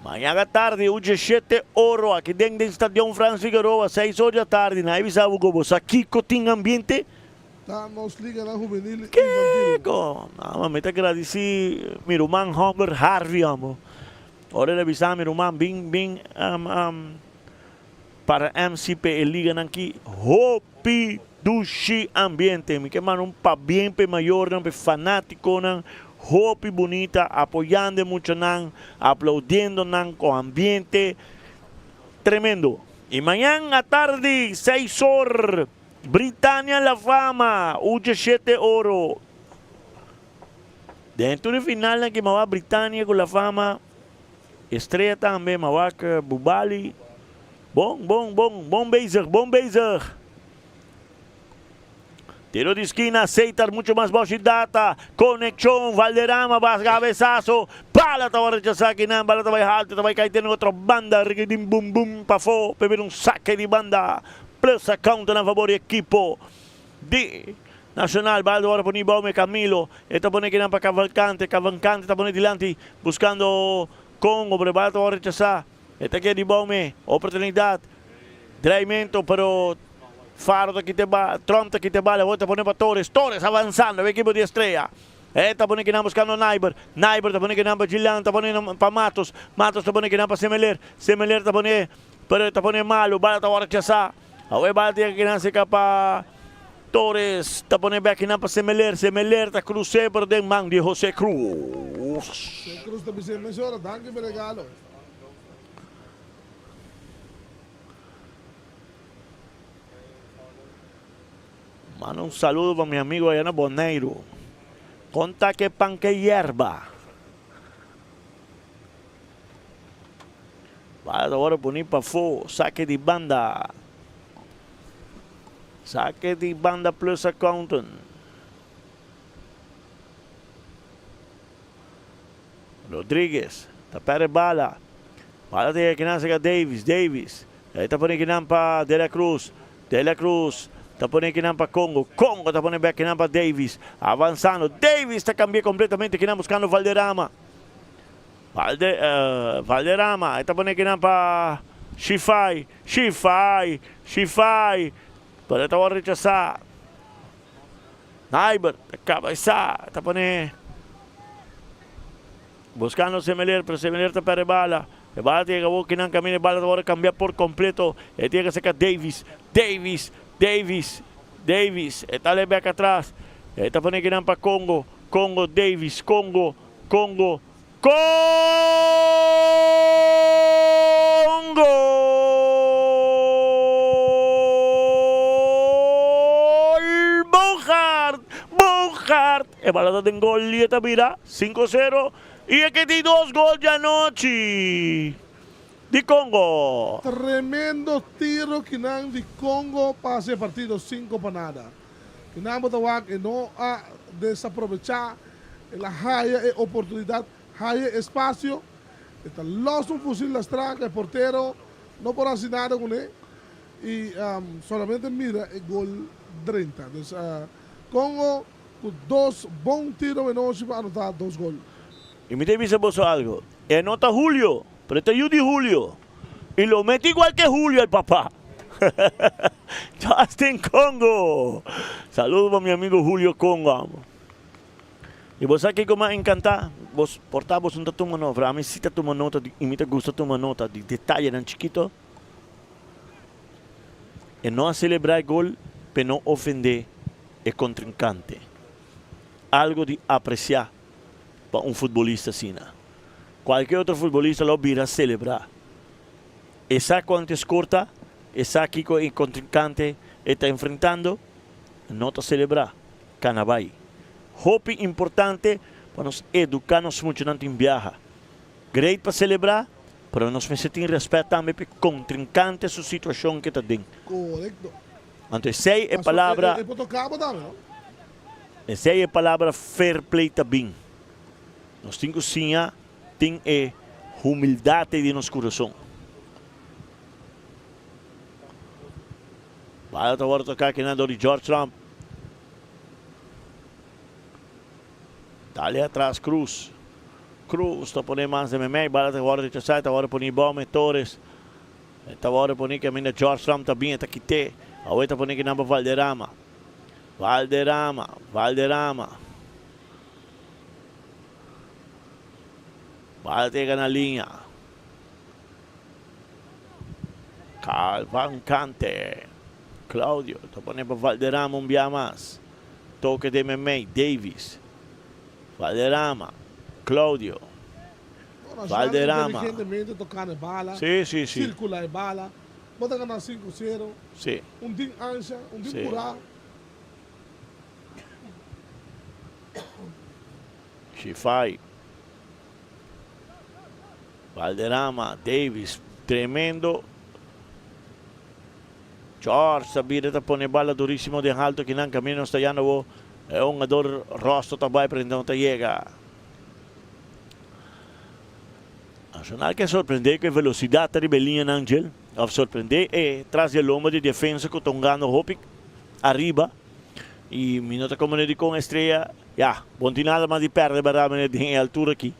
Mañan atardi un djeshete oro aki den den Stadion Frans Figueroa, seis or di atardi. Nan a bisa bo ku bo sa kiko tin ambiente? Ta nos liganan hubenil i infantil. Kiko? Mama, mi ta gradisí mi ruman hòmber Harvey amo. Ora el a bisa mi ruman bin bin para MC p'e e liganan ki hopi dushi ambiente. Mi ke manda un pabien p'e mayornan, p'e fanátikonan. Hopi bunita, apoyando e muchanan, aplaudiendo nan con ambiente tremendo. Y mañan atardi seis or, Britania La Fama, ucho shete oro. Den tur e finalnan ki mawak Britania cu La Fama, Estrella tambe, mawak Bubali. Bon, bon, bon, bon bezig, bon bezig. Tiro di skina, Seitar mucho mas boshi data, konekshon, Valderrama bas kabesaso, bala ta wòrdu rechasá kinan, bala ta bai haltu, ta bai kai den otro banda, rigidim bum bum pafó, p'e bira un sake di banda, plus a counter na fabor di ekipo di Nacional, bala ta wòrdu poni bou me Camilo, e ta pone kinan pa Cavalcante, Cavalcante ta pone dilanti buskando Congo, pero e bala ta wòrdu rechasá, e ta keda di bou me, oportunidat. Dreimento pero Faro ta kita e bala, Trump ta kita e bala, awor ta pone pa Torres, Torres avanzando e ekipo di Estrella. E ta pone kinan buscando Naiber, Naiber ta pone kinan pa Gillian, ta pone pa Matos, Matos ta pone kinan pa Semeler, Semeler ta pone pero ta pone malo, bala ta worde rechasa. Awor e bala ta yega kinan cerca pa Torres, ta pone bek kinan pa Semeler, Semeler ta cruce pero den man di Jose Cruz. Jose Cruz ta bisa e mesora, danki pa e regalo. Manda un saludo pa mi amigo allá na Boneiru. Konta ke pan ke yerba. Bala ta wòrdu puni pafó, sake di banda. Sake di banda plus accountant. Rodriguez ta perde bala. Bala ta yega kinan serka Davis. Davis e ta pone kinan pa De La Cruz. De La Cruz ta pone kinan pa Congo. Congo ta pone bek kinan pa Davis. Avansando. Davis ta kambia kompletamente kinan buskando Valderrama. Valde, Valderrama e ta pone kinan pa Shifai. Shifai. Shifai. Pero e ta wòrdu rechasá. Naiber ta kabesá. Ta pone. Buscando Semeler, pero Semeler ta perde bala. E bala ta yega awor kinan camina e bala ta worde cambia por completo. E tin que saca Davis, Davis, Davis, Davis. E ta le bek atras. E ta pone kinan pa Congo, Congo, Davis, Congo, Congo, Congo! Boogaard! Boogaard! E bala ta den gol y e ta bira cinco cero y e ke di dos gol djanochi di Congo. Tremendo tiro kinan di Congo pa haci e partido cinco pa nada. Kinan bo ta wak e no a desaprobecha, el a haya e oportunidad, haya e espacio, e ta los un fusil lastra cu e portero no por haci nada cune y solamente mira e gol drenta. Dus Congo cu dos bon tiro menochi pa anota dos gol. Y mi ta bisa boso algo, e no ta Julio, pero e ta yu di Julio. Y lo mete igual que Julio el papá. Justin Congo! Saludo pa mi amigo Julio Congo amo. Y bo sa kico mi a encanta? Bos por ta boso no ta tuma nota, pero ami si ta tuma nota y mi ta gusta tuma nota di detayenan chikito. E no a celebra e gol p'e no ofende e contrincante. Algo di aprecia pa un futbolista asina. Cualke otro futbolista lo bira celebra. E sa cuanto e score ta, e sa kico e contrincante e ta enfrentando, no ta celebra. Cana bay. Hopi importante pa nos educa nos muchanan tin biaha. Great pa celebra, pero nos mester tin respet tambe p'e contrincante su situacion ke ta den. Correcto. Anto esey e palabra. E por toca bo tambe, no? Esey e palabra fair play ta bin. Nos tin cu siña tin e humildad ey den nos curason. Bala ta worde toca akinan dor di George Trump. Dale atras Cruz. Cruz ta pone mas den memey. Bala ta worde rechasa. Ta worde poni bome Torres. Ta worde poni caminda George Trump ta bin e ta kite. Awe ta pone kinan pa Valderrama. Valderrama. Valderrama. Bala ta yega na liña. Calvancante. Claudio ta pone pa Valderrama un bia mas. Toke den memey Davis. Valderrama. Claudio. Valderrama. Inteligentemente tocando e bala. Si, si, si. Circula e bala. Bo ta gana cinco cero. Si. Un tin ansha, un tin pura. Shifai. Valderrama, Davis, tremendo. George ta bira ta pone bala durísimo den halto kinan camino nos ta yanda bo. E hungador Rosto ta bai pero no ta yega. Nacional ke sorprende ku e velocidad ta riba e liñanan djel. Of sorprende e tras di e lomba di defensa ku ta hungando hopi ariba. Y mi no ta comprende dikon Estrella, ya, bo no tin nada mas di perde berdad meneer den e altura aki.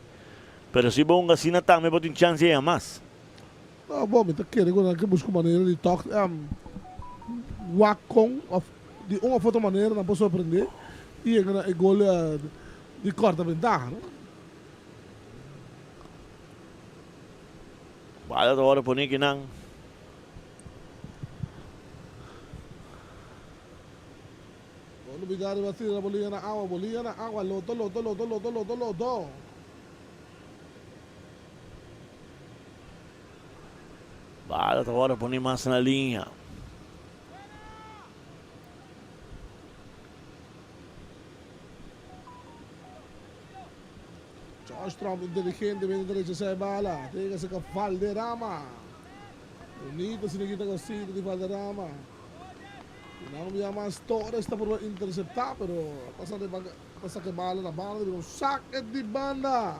Pero si bo hunga asina tambe bo tin chance di haña mas. No, bo, mi ta kere ku nan ke buska un manera di tòg wak kon òf di un òf otro manera nan por sorprendé i yega na e gol di kòrta bentaha, no? Bala ta wòrdu poní kinan. No lubida riba tira bolinha na awa, bolinha na awa, lodo, lodo, lodo, lodo, lodo, lodo. Bala ta wòrdu poni mas na liña. George Trump inteligentemente ta rechasá e bala. Ta yega serka Valderrama. Bonito asina kita cosita di Valderrama. Nan bia mas Torres ta purba intercepta pero ta ta saca e bala na banda di un saque di banda.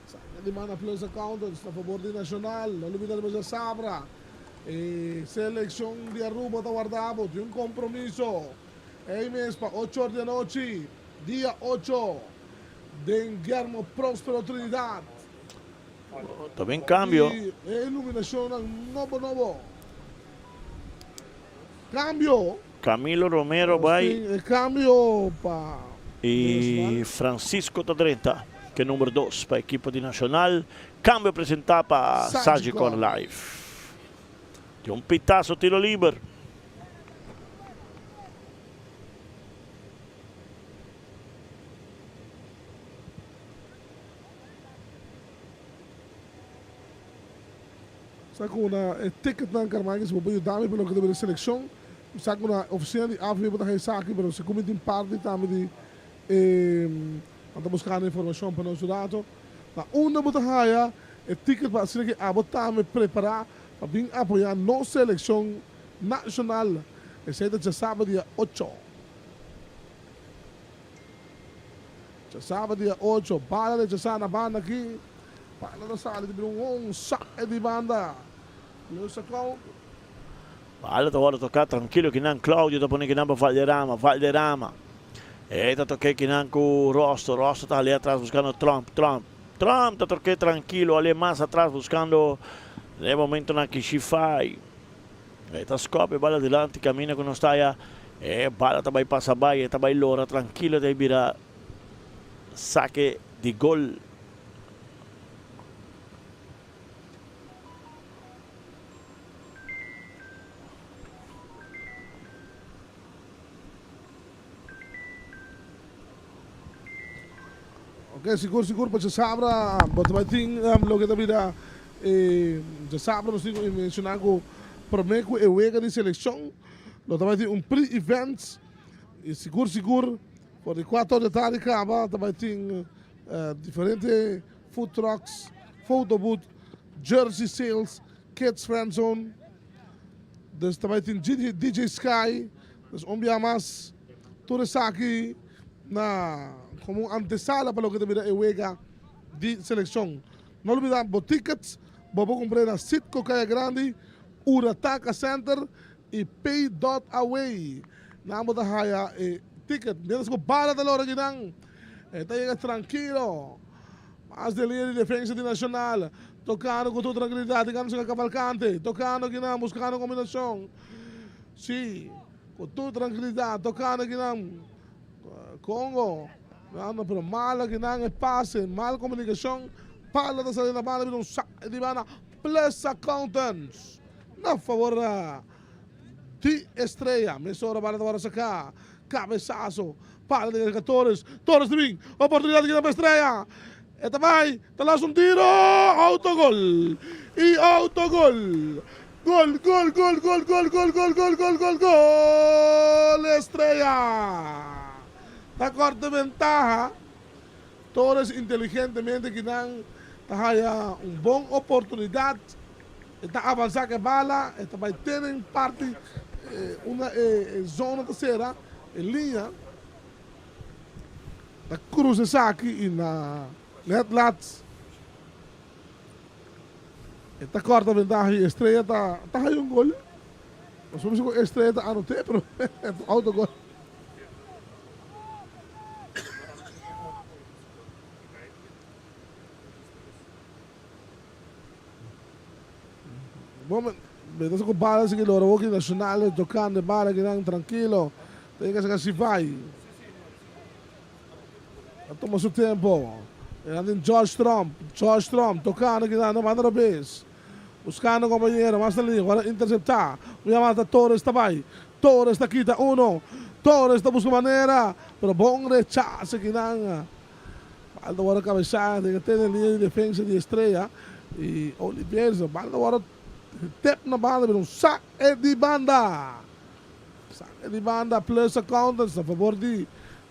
Saque di banda Plus Accountants na favor di Nacional. No lubida riba djasabra e seleccion di Aruba ta warda bo tin un compromiso ey mes pa ocho or di anochi dia ocho den Guillermo Prospero Trinidad. Ta bin cambio. Di e iluminacionnan nobo nobo. Cambio. Camilo Romero bay. E cambio pa. Y Francisco ta drenta ke number dos pa ekipo di Nacional. Cambio presenta pa Sagicor Life. Tin un pitazo tiro liber. Sa ku na e ticketnan Carmike si bo por yuda mi pa loke ta bira seleccion. Mi sa ku na oficina di AVB bo ta haña esaki pero si ku mi tin parti tambe di e nan ta buskando informacion pa nos un rato. Na unda bo ta haña e ticket pa asina ki abo tambe prepara pa bin apoya nos seleccion nacional. Esei ta djasabra dia ocho. Djasabra dia ocho, bala rechasá na banda aki. Bala ta sali ta bira un saque di banda. Plus account. Bala ta wòrdu toká trankilo kinan Claudio ta pone kinan pa Valderrama, Valderrama e ta toké kinan ku Rosto, Rosto ta hal'é atras buskando Trump, Trump, Trump ta toké trankilo hal'é mas atras buskando den e momentonan aki Shifai. E ta skòp e bala dilanti kaminda ku nos ta aya. E bala ta bai pasa bai, e ta bai lora trankilo ta bira sake di gol. Ok, sigur sigur pa djasabra bo ta bai tin loke ta bira e djasabra nos tin ku menshoná ku promé ku e wega di selekshon lo ta bai tin un pre-event i sigur sigur for di kuater or di tardi kaba ta bai tin diferente food trucks, photo booth, jersey sales, kids friend zone, dus ta bai tin DJ Sky, dus un bia mas tur esaki na komo un antesala pa loke ta bira e wega di selekshon. No lubida bo tickets bo por kumpr'é na Citgo Kaya Grandi, Urataka Center i Pay dot Away. Nan bo ta haya e ticket. Mientras ku bala ta lora kinan e ta yega trankilo. Mas den liña di defensa di Nacional tokando ku tur trankilidat i gana Cavalcante tokando kinan buskando kombinashon. Si, ku tur trankilidat tokando kinan. Congo, no, pero mal akinan e pase, mal komunikashon, pala ta sali na banda bira un sak di banda Plus Accountants na favor di Estrella. Mesora bala ta wòrdu saká, kabesaso, pala ta yega Torres, Torres ta bin, oportunidat akinan pa Estrella, e ta bai, ta lansa un tiro, autogol i autogol. Gol gol gol gol gol gol gol gol gol gol gol Estrella ta corta ventaha Torres inteligentemente kinan ta haya un bon oportunidad e ta avansa ke bala e ta bay tene en parti unda e zona ta cera e liña ta cruza esaki y na net lat. E ta corta ventaha y Estrella ta ta haya un gol. Nos por bisa cu Estrella ta anote pero e ta autogol. Bon, mientras cu bala sigui lora hoki Nacional tocando e bala kinan trankilo. Ta yega saca Sivai. Ta tuma su tempo. Enan tin George Trump. George Trump tocando kinan na banda robes. Buscando compañero. Mas na liña. Ora intercepta. Un yamada ta Torres ta bay. Torres ta kita uno. Torres ta busca manera. Pero bon rechace kinan. Bal ta worde cabeza. Tin ke tene liña di defensa di Estrella. Y Oliveira. Bal ta worde tep na banda. Pero un saque di banda. Saque di banda Plus Accountants na favor di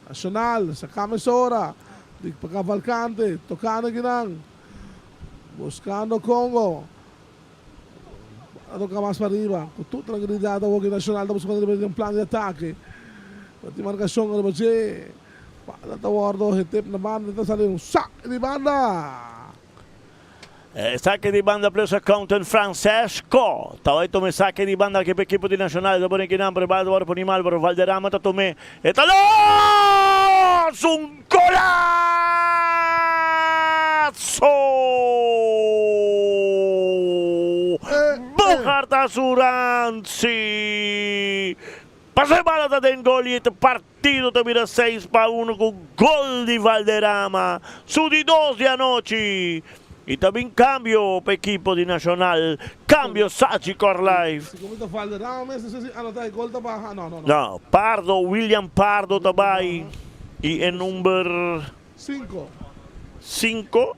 Nacional. Saca mesora di pa Cavalcante. Tocando akinan. Buscando Congo. A toca mas pariba. Cu tur tranquilidad awo ki Nacional ta buscando riba un plan di atake. Pero tin marcacion riba dje. Bala ta wordo hetep na banda. Ta sali un saque di banda. Esaki di banda plus accountant Francesco ta bai tuma esaki di banda aki pa ekipo di Nacional ta pone kinan pero e bala ta wòrdu poni mal pero Valderrama ta tum'é e ta los un golazo! Bogart a su ransi paso e bala ta den gol y e ta parti. partido ta bira 6 pa 1 ku gol di Valderrama, su di dos di anochi. Y ta bin cambio pa ekipo di Nacional, cambio Sagicor Life. Si como ta Valderrama mes, no sé si anota e gol ta baha, no, no, no. No, Pardo, William Pardo ta bay y e number. Cinco. Cinco.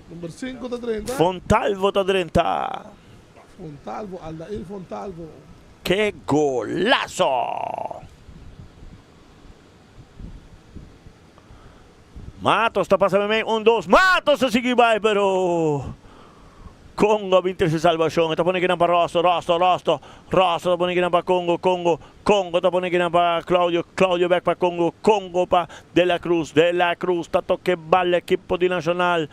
Number cinco ta drenta. Fontalvo ta drenta. Fontalvo, Aldair Fontalvo. Ke golazo! Matos ta pasa meimei, un, dos, Matos ta sigui bai pero Congo a bin trece salvacion. E ta pone kinan pa Rosto, Rosto, Rosto, Rosto ta pone kinan pa Congo, Congo, Congo ta pone kinan pa Claudio, Claudio bek pa Congo, Congo pa De La Cruz, De La Cruz ta toke bal ekipo di Nacional.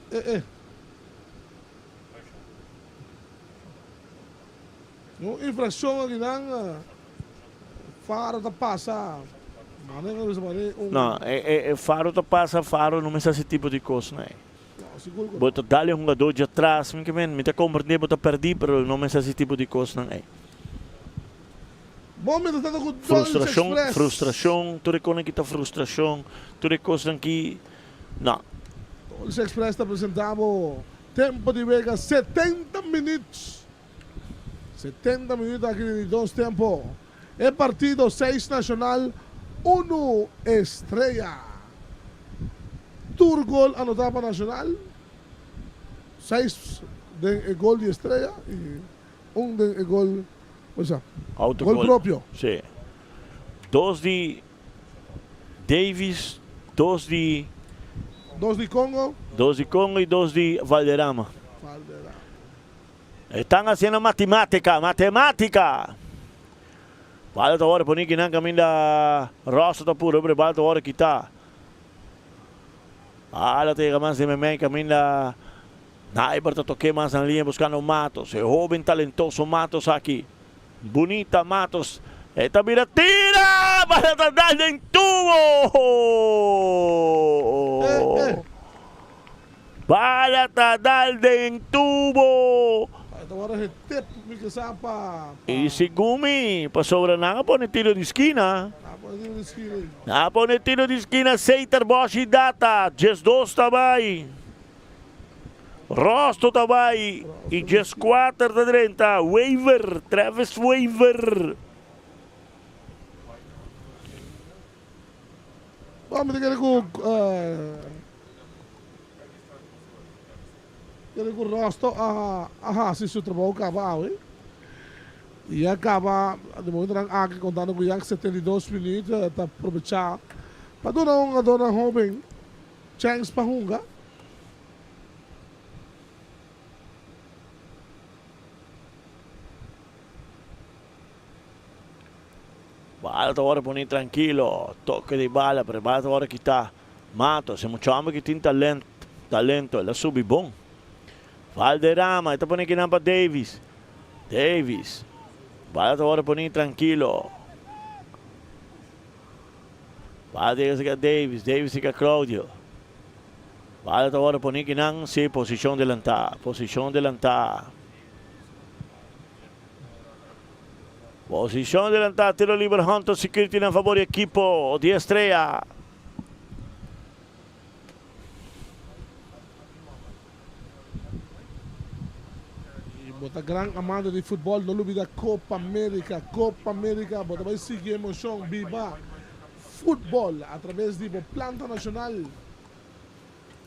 Eh eh. Un infraccion akinan. Faro ta pasa. Mane a bisa mane un. No, e Faro ta pasa, Faro no mester hasi tipo di kosnan ei. No, sigur ku no. Bo ta dal e hungadó dje atras, mi ke men, mi ta komprendé bo ta pèrdí, pero no mester hasi tipo di kosnan ei. Bon mientras tanto ku Dolce Frustrashon, Express. frustrashon, tur e kosnan ki ta frustrashon, tur e kosnan ki, no. Dolce Express ta presentá bo Tempo di wega 70 minuut. 70 minuut aki den di dos tempo. E partido seis Nacional, unu Estrella. Tur gol anota pa Nacional, seis den e gol di Estrella y un den e gol, o sea, gol propio. Sí. Dos di Davies, dos di. Dos di Congo. Dos di Congo y dos di Valderrama. Valderrama. Están haciendo matemática, matemática. Bala ta ora poni kinan caminda Rosso ta puro, pero bala ta ora kita. Bala ta llega mas de memey caminda Naiber ta toque mas na línea buscando Matos. E joven talentoso Matos aki. Bunita Matos. E ta bira tira! Bala ta dal den tubo! Bala ta dal den tubo. I segun mi, pasobra nan a pone tiro di skina. Nan a pone tiro di skina, Seiter Bosch i Data, 12 ta bai. Rosto ta bai i 14 ta drenta. Wever, Travis Wever. Bon, mi ta kere ku kere ku Rosto a a hasi su trabou kaba awe. I a kaba di momentonan aki kontando ku ya 72 minuut ta probechá pa duna un hungadornan hoben chèns pa hunga. Bala ta worde poni trankilo, toke di bala, pero bala ta worde kita. Matos, e mucha homber ki tin talent, talento, el a subi bon. Valderrama, e ta pone kinan pa Davies. Davies, bala ta worde poni trankilo. Bala ta yega sika Davies, Davies sika Claudio. Bala ta worde poni kinan, si, posishon delantá, posishon delantá. Posishon delantá, tiro liber Hunter Security na fabor di ekipo di Estrella. Y bo ta gran amante di futbol, no lubida Copa America, Copa America, bo ta bay sigui emocion, biba futbol a traves di bo planta nacional,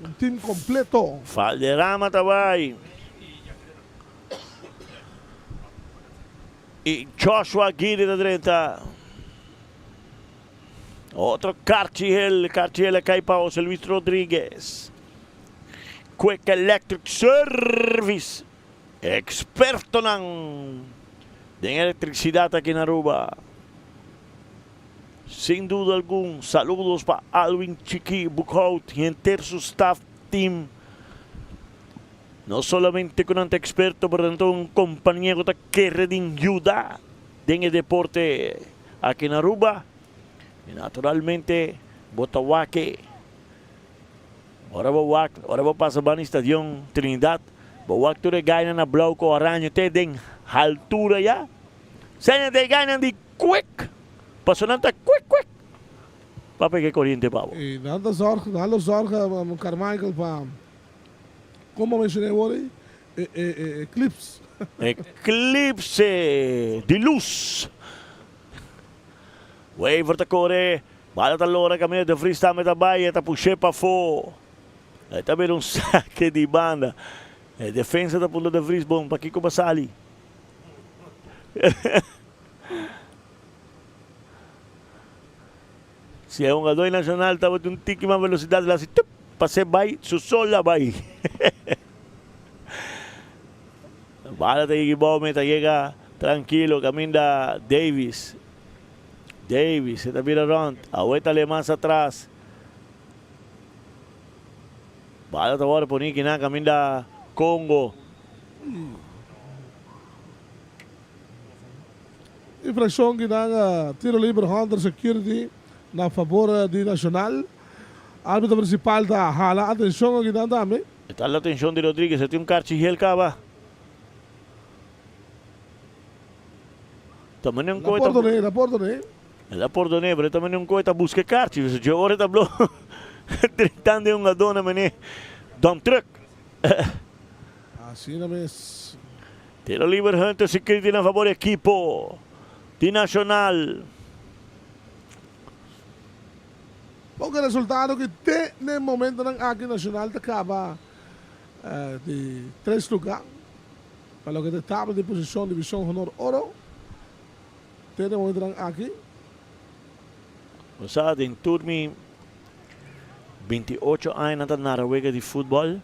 un team completo. Valderrama ta bay. Y Joshua Aguirre ta drenta. Otro karchi hel, karchi hel a kai pa Jose Luis Rodriguez. Quick Electric Service, expertonan den electricidad aki na Aruba. Sin duda algun, saludos pa Alwin Chiki Boekhout y henter su staff team. No solamente cu nan ta experto, pero nan ta un compania cu ta kere din yuda den e deporte aki na Aruba. Y naturalmente bo ta wak e. Ora bo wak, ora bo pasa banda Stadion Trinidad, bo wak tur e gainan na blauw cu oranje te den haltura ya. Seña ta e gainan di kwek, paso nan ta kwek kwek pa pega e koriente pa bo. I nan ta zorg, nan lo zorga Carmichael pa, como a mencioné awor ei, e e e eclipse. Eclipse di luz. Wever ta kore, bala ta lora kaminda De Vries tambe ta bai, e ta push'é pafó. E ta bira un sake di banda. E defensa ta puntra De Vries, bon, pakiko bo a sali? Si e hungadó di Nacional tabatin un tiki mas velocidad el a hasi tup, pas'é bai, su sol a bai. Bala ta yega bou meta yega trankilo kaminda Davis. Davis e ta bira rond, awe ta le mas atras. Bala ta wòrdu poni kinan kaminda Congo. Infraccion ki nan tiro liber Hunter Security na fabor di Nacional. Arbitro principal ta hala atencion aki nan tambe. E ta hala atencion di Rodriguez, e tin un karchi gel kaba. Ta mane un El a pordone, el a pordone. El a pordone, pero e ta mane un koe ta buska e karchi. Dje ora e ta blo drentando e hungadó na mane dump truck. Asina mes. Tiro liber Hunter Security na fabor di ekipo di Nacional. Poko resultado ki te n'e momentonan aki Nacional ta kaba di tres luga pa loke ta e tabla di posishon Divishon Honor Oro te n'e momentonan aki. Bo sa den tur mi 28 añanan ta nara wega di futbol.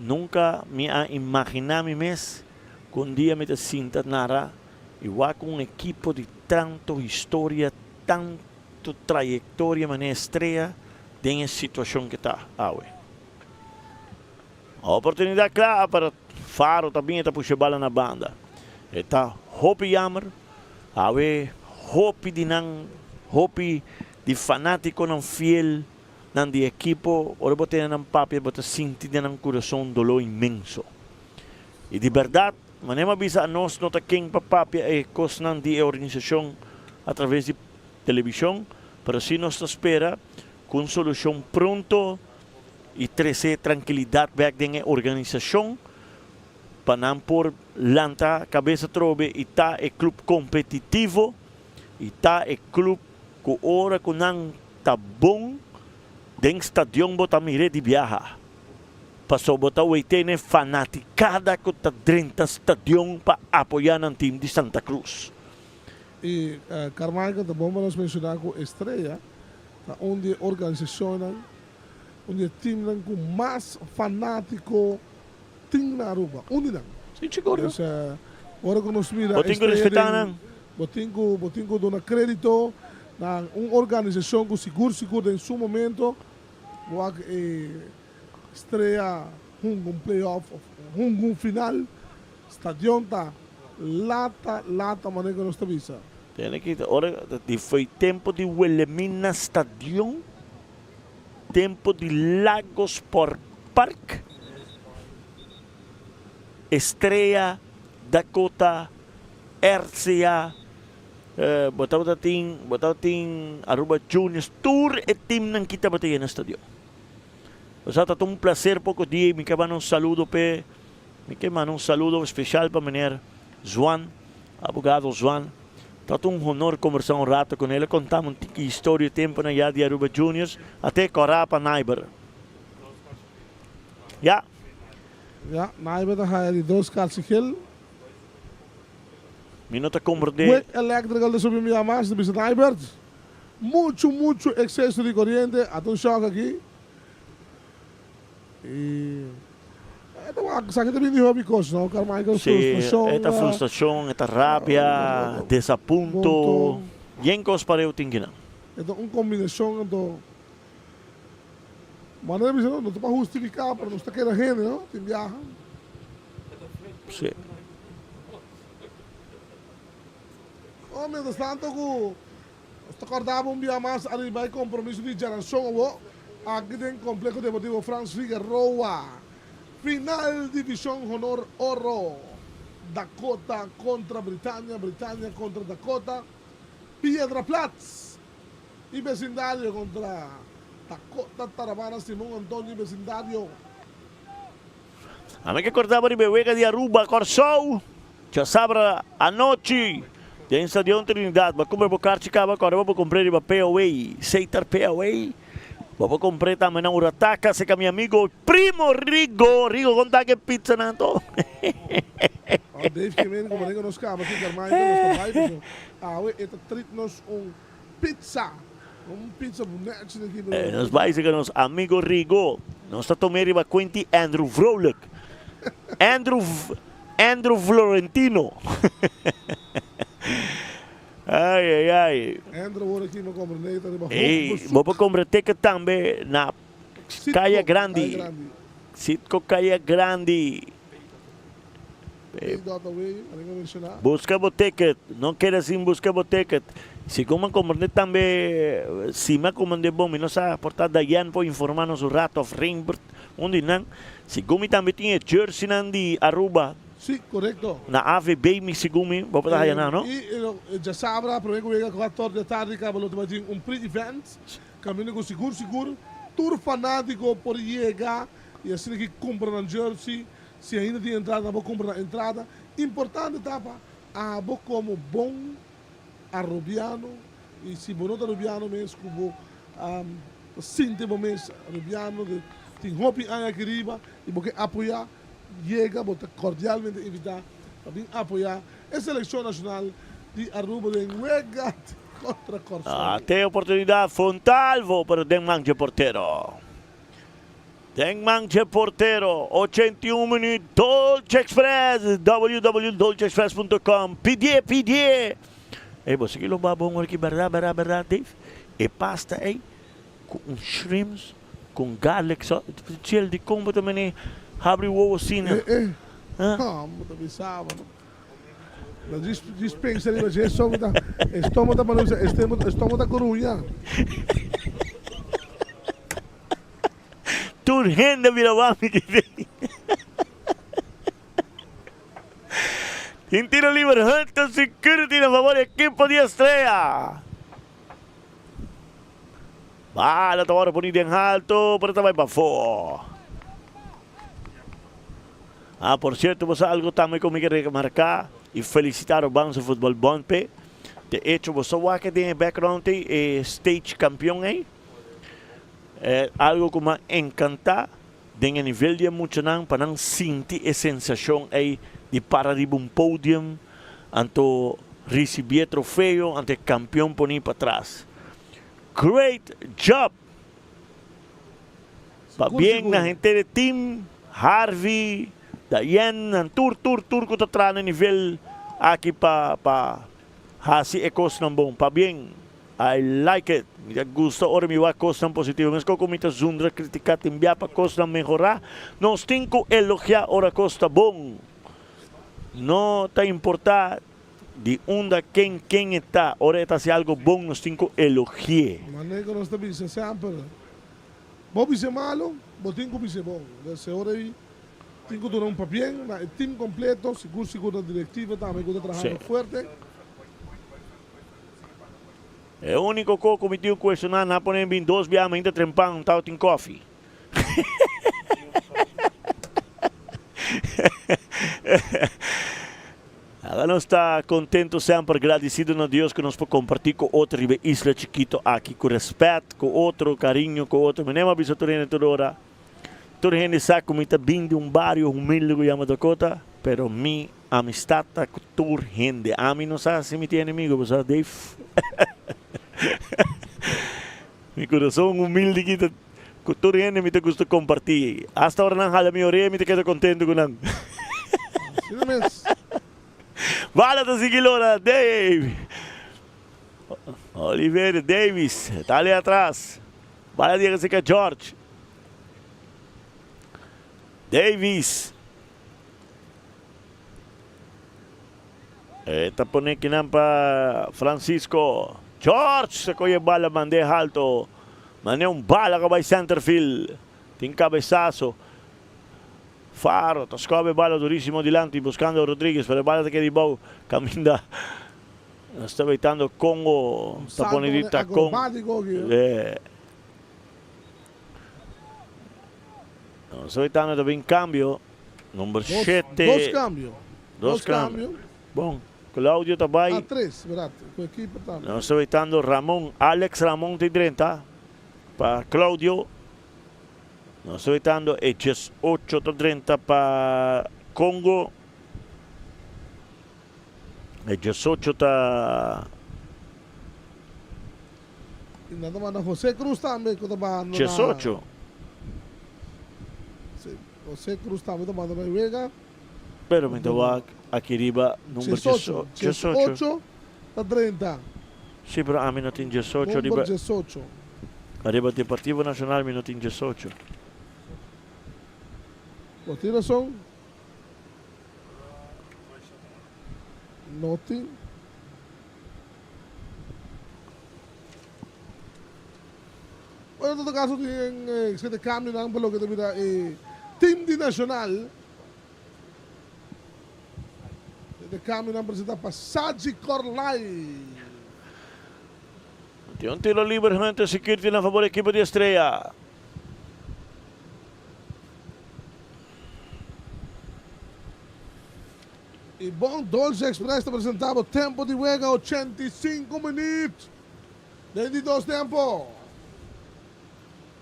Nunka mi a imaginá mi mes ku un dia mi ta sinta nara i wak un ekipo di tantu historia, tantu trayektoria manera Estrella den e situashon ke ta awe. Oportunidat kla pero Faro ta bin e ta pusha e bala na banda. E ta hopi yamer, awe hopi di nan, hopi di fanatikonan fiel Nan di ekipo, ora bo tene nan papia bo ta sinti den nan kurason un doló inmenso. I di bèrdat, manera mi a bisa anos no ta ken pa papia e kosnan di e organisashon atraves di televishon, pero si nos ta spera ku un solushon pronto i trese trankilidat bèk den e organisashon pa nan por lanta kabes atrobe i ta e klup kompetitivo i ta e klup ku ora ku nan Ta bon den stadion bo ta mir'é di biaha, paso bo ta weit'é n'e fanaticada cu ta drenta stadion pa apoya nan team di Santa Cruz. Y Carmichael, ta bon pa nos menciona cu Estrella ta un di e organisacionnan, un di e teamnan cu mas fanatico tin na Aruba, un di nan. Si, sigur. Dus ora cu nos mira Bo tin cu Estrella respeta den, nan. bo tin cu, bo tin cu duna credito Na un organisashon ku sigur sigur den su momento wak e strea hunga un playoff of hunga un final, stadion ta lata lata manera ku nos ta bisa. Tene ki ta ora di foi tempo di Wilhelmina Stadion, tempo di Lago Sport Park, Estrella, Dakota, RCA, Bo tabata tin, bo tabatin Aruba Juniors, tur e teamnan ki tabata yena stadion. Osea ta un placer poco dia y mi ke manda un saludo p'e, mi ke manda un saludo especial pa meneer Zuan, abogado Zuan. Tabata un honor conversa un rato con el, a contami un tiki historia temponan ya di Aruba Juniors, ate cora pa Naiber. Ya. Ya, Naiber ta haya di dos karchi gel. Mi no ta komprendé. Quick Electrical ta subi mi mas, ta bisa Nybert. Muchu, muchu exceso di coriente, ata un shock aki. Y e ta wak, esaki ta bini di hopi cos, no, Carmichael? Sí, Frustracion. e ta frustracion, e ta rabia, desapunto, yen cos pareu tin kinan. E ta un combinacion anto manera bisa no, no ta pa hustifica, pero nos ta keda hende, no, tin biaha. Sí. Oh, mientras tanto ku nos ta kòrda bo un bia mas ariba e kompromiso di djaranshon awo aki den Kompleho Deportivo Frans Figueroa. Final Divishon Honor Oro. Dakota kontra Britania, Britania kontra Dakota, Piedra Plat i besindario kontra Dakota Tarabana, Simon Antonio i besindario. Ami ke kortaba riba e wega di Aruba, Kòrsou, djasabra anochi den Stadion Trinidad. Bo a kumpra bo karchi kaba, kòrda bo por kumpr'é riba POA, Seitar POA. Bo por kumpr'é tambe na Urataka serka mi amigo Primo Rigo. Rigo kon ta ke pizza nan anto? Oh Dave ke meen como den nos kaba ki Carmichael nos ta bai paso awe e ta treat nos un pizza un pizza bunechi den ki Eh, nos bai serka nos amigo Rigo. Nos ta tom'é riba kuenti Andrew Vrolijk. Andrew Andrew Florentino. Ai ai ai. Andrew ora ki mi compra neta riba hoop Ey, bezoek. bo por compra ticket tambe na Citgo Caya Caya Grandi. Grandi. Citgo Caya Grandi. Pay dot away, a ringa menciona. Busca bo ticket, no keda sin busca bo ticket. Si como a comprende tambe, si mi a comprende bon, mi no sa, por ta Diane por informa nos un rato of Rembert, un di nan. Segun mi tambe tin e jerseynan di Aruba. Sí, korekto. Na AVB mi segun mi bo por ta haya nan, no? I djasabra prome ku wega kuator di atardi kaba lo ta tin un pre-event kaminda ku sigur sigur tur fanátiko por yega i asina ki kumpra nan jersey. Si ainda tin entrada nan por kumpra nan entrada. Importante ta pa abo komo bon Arubiano i si bo no ta Arubiano mes ku bo ta sinti bo mes Arubiano tin hopi aña aki riba i bo ke apoyá Yega bo ta cordialmente invita pa bin apoya e seleccion nacional di Aruba den wega contra Corsou. Ate oportunidad Fontalvo pero den man dje portero. Den man dje portero. 81 minuut Dolce Express www.dolceexpress.com Pidie pidie. Ey bo sigui lo ba bon ora ki berdad berdad berdad Dave e pasta ey ku un shrimps Con garlic so chiel di con bo ta mene habri wowo asina. Eh eh ha bo ta bisa bo no na djis djis pensa riba dje so mi ta estomo ta pone bisa estemo estomo ta gruña. Tur hende a bira wak mi kite. Tin tiro liber Hunter Security na favor di ekipo di Estrella. Bala ta wòrdu poni den haltu, pero ta bai pafó. Ah, por sierto, bo sa algu tambe ku mi ke remarká i felisitá Arubanse Futbòl Bond p'e. De echo, bo sa wak den e background ei, e stage kampion ei. E algu ku mi a enkantá den e nivel di e muchanan pa nan sinti e sensashon ei di para riba un podium, anto risibí e trofeo, anto e kampion poni patras. Great job! Pabien na henter e team, Harvey, Dayen, nan tur tur tur ku ta traha na nivel aki pa pa hasi e kosnan bon. Pabien, I like it. Mi ta gusta ora mi wak kosnan positivo. Meskos ku mi ta zundra kritika tin bia pa kosnan mehorá, nos tin ku elogiá ora kos ta bon. No ta importá Di unda ken ken e ta, ora e ta hasi algo bon nos tin ku elogi'é. Manera ku nos ta bisa semper, Bo bis'é malu, bo tin ku bis'é bon. Entonces e ora ei tin ku duna un pabien na e team kompleto, sigur sigur na direktiva tambe ku ta trahando fuerte. E úniko ko ku mi tin ku kuestioná, nan a pone bin dos biaha mainta trempan, un tabatin kòfi. Laga nos ta contento semper, gradicido na Dios cu nos por comparti cu otro riba e isla chikito aki, cu respet cu otro, cariño cu otro. Mi nema bisa tur hende tur ora, tur hende sa cu mi ta bin di un bario humilde cu yama Dakota, pero mi amistad ta cu tur hende. Ami no sa si mi tin enemigo, bo sa Dave? Mi curason humilde aki ta cu tur hende mi ta gusta comparti. Hasta ora nan hala mi orea mi ta keda contento cu nan. Asina mes. Bala ta sigui lora Dave. Oliveira Davis ta ali atras. Bala yega cerca George. Davis. E ta pone kinan pa Francisco. George ta coge bala mande halto. Mande un bala cu a bay centerfield. Tin cabesazo. Faro ta scoba e bala durísimo dilanti buscando Rodriguez pero e bala ta keda di bou caminda nos ta weitando Congo ta pone di tacon. Nos ta weitando ta bin cambio number shete. Dos cambio. Dos cambio. Bon Claudio ta bay. Ah tres verdad cu e keeper tambe. Nos ta weitando Ramon Alex Ramon ta drenta pa Claudio. Nos ta wetando e 18 ta drenta pa Congo. E 18 ta. Y nan ta manda Jose Cruz tambe cu ta banda na. 18. Si, Jose Cruz tambe ta banda na e wega. Pero mi ta wak aki riba number 18. 18 ta drenta. Si, pero ami no tin 18 riba. Number 18. Ariba Deportivo Nacional mi no tin 18. Bo tin rason. No tin. Bueno, en todo caso tin siete cambionan pa loke ta bira e team di Nacional. Siete cambionan presenta pa Sagicor Life. Tin un tiro liber Hunter Security na fabor ekipo di Estrella. Y bon Dolce Express ta presenta bo tempo di wega 85 minuut den di dos tempo.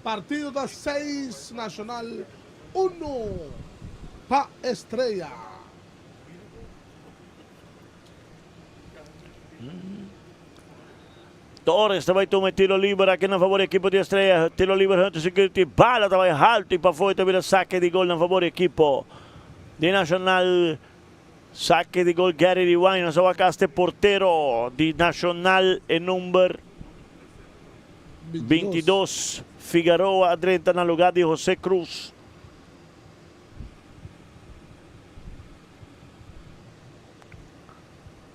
Partido ta 6 Nacional 1 pa Estrella. Torres ta bai tuma e tiro liber aki na fabor di ekipo di Estrella. Tiro liber Hunter Security. Bala ta bai halto y pafó y ta bira sake di gol na fabor di ekipo di Nacional. Sake di gol Gary Riway. Nos a wak hasta e portero di Nacional e number 22 Figaroa a drenta na lugar di Jose Cruz.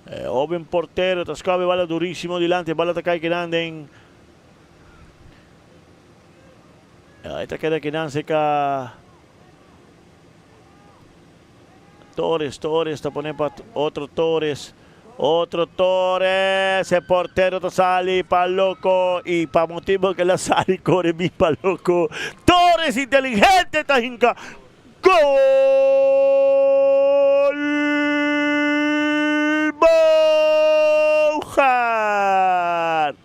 E hoben portero ta scoba e bala durísimo dilanti. E bala ta cai kinan den. E ta keda kinan cerca Torres. Torres ta pone pa otro Torres. Otro Torres. E portero ta sali pa loco. Y pa motibo que la sali core bin pa loco. Torres inteligente ta hinca. Gol Bougaard!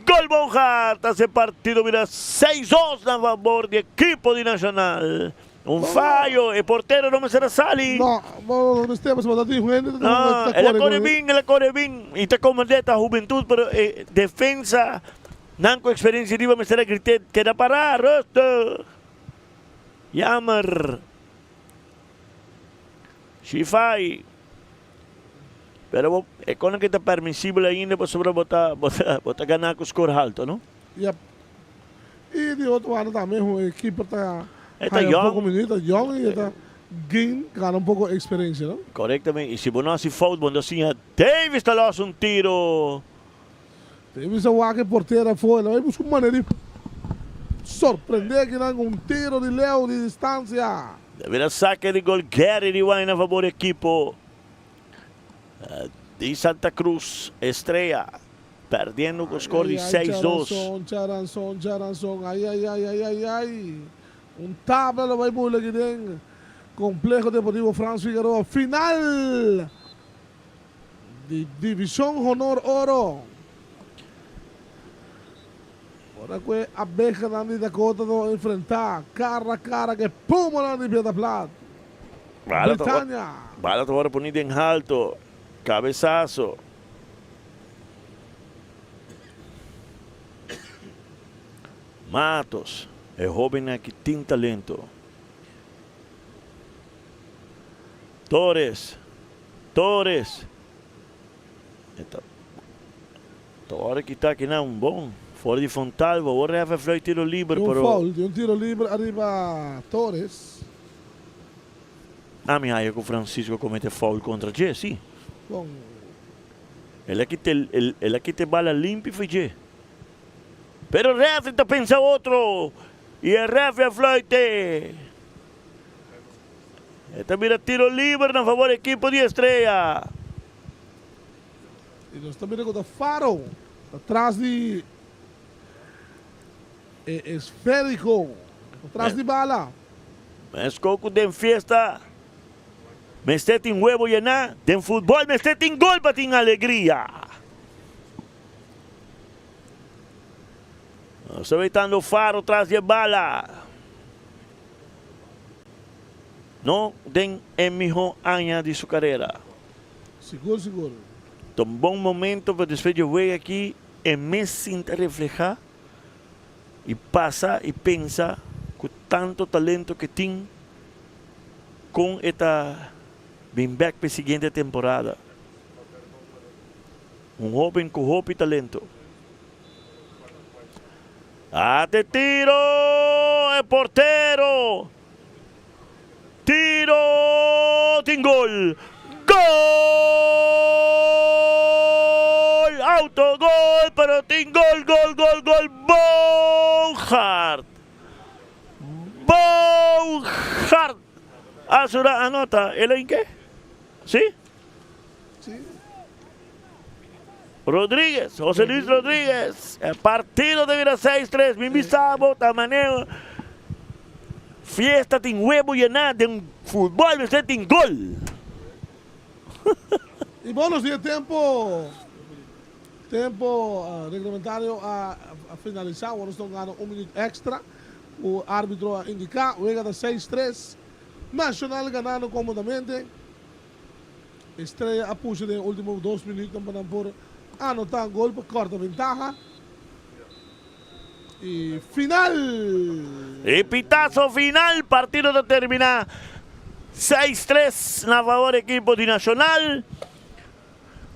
Gol Bougaard ta haci partido bira 6-2 na fabor di ekipo di Nacional. Un fayo, e portero no mester a sali. No, no mester pasobra ta tin hende ta No, el a core bin, el a core bin y ta comand'é ta hubentud pero e defensa nan cu experiencia riba mester a grit'é keda para, rustig. Jammer. Shifai. Pero bo e kono ke ta permisibel ainda pasobra bo ta bo ta bo ta gana ku skor halto, no? Yep. I di otro banda tambe hu e keeper ta E ta haya un yong. poko minuut, ta yong i e ta gain, gana un poko eksperensia, no? Korektamente. I si bo no hasi fout bo no ta siña Davis ta los un tiro. Davis a wak e portero afó, el a bai busca un manera di sorprende akinan cu un tiro di leu di distancia. David a saca di gol Gary di wine a fabor di ekipo di Santa Cruz. Estrella perdiendo cu score di Ay, ay, seis dos. Charanzon, charanzon, charanzon, ay, ay, ay, ay, ay, ay. Un tabla lo bai bula aki den Complejo Deportivo Frans Figaroa. Final! Di Divishon Honor Oro. Ora ku e abehanan di Dakota ta enfrentá kara a kara ku e pumanan di Piedra Plat. Britania. Bala ta wòrdu poni den halto. Kabesaso. Matos. E hóbennan aki tin talento. Torres. Torres. E ta ta ora kita akinan un bon for di Fontalvo. Awor ref a fluit tiro liber Tin un pero. foul, tin un tiro liber ariba Torres. Ami haya cu Francisco a comete foul contra dje, si. Bon. El a kita el el a kita e bala limpi fo'i dje. Pero refri ta pensa otro y e refri a fluit e. E ta bira tiro liber na fabor ekipo di Estrella. Y nos ta mira cu ta Faro ta tras di e esferico, ta tras di bala. Mesco cu den fiesta mester tin huevo yena, den futbol mester tin gol pa tin alegria. Nos ta wetando Faro tras di e bala. No den e miho aña di su carera. Sigur sigur. Ta un bon momento pa despues di e wega aki e mes sinta refleha y pasa y pensa cu tanto talento ke tin con e ta bin bek pa e siguiente temporada. Un hoben cu hopi talento. Ate tiro! E portero! Tiro! Tin gol! Gol! Autogol! Pero tin gol, gol, gol, gol! Bogaert! Bogaert! Asura anota. El a inke? Si? Rodriguez, José Luis Rodriguez. E partido ta bira seis tres. Mi bisa bo ta manera fiesta tin huevo yená den futbol mester tin gol. Y bon nos di e tempo tempo reglamentario a finalisa awor nos ta gana un minuut extra cu arbitro a indica wega ta seis tres Nacional ganando comodamente. Estrella a pusha den e ultimo dos minuutnan pa nan por anota gol pa corta ventaha. Y final! E pitazo final, partido ta termina seis tres na favor ekipo di Nacional.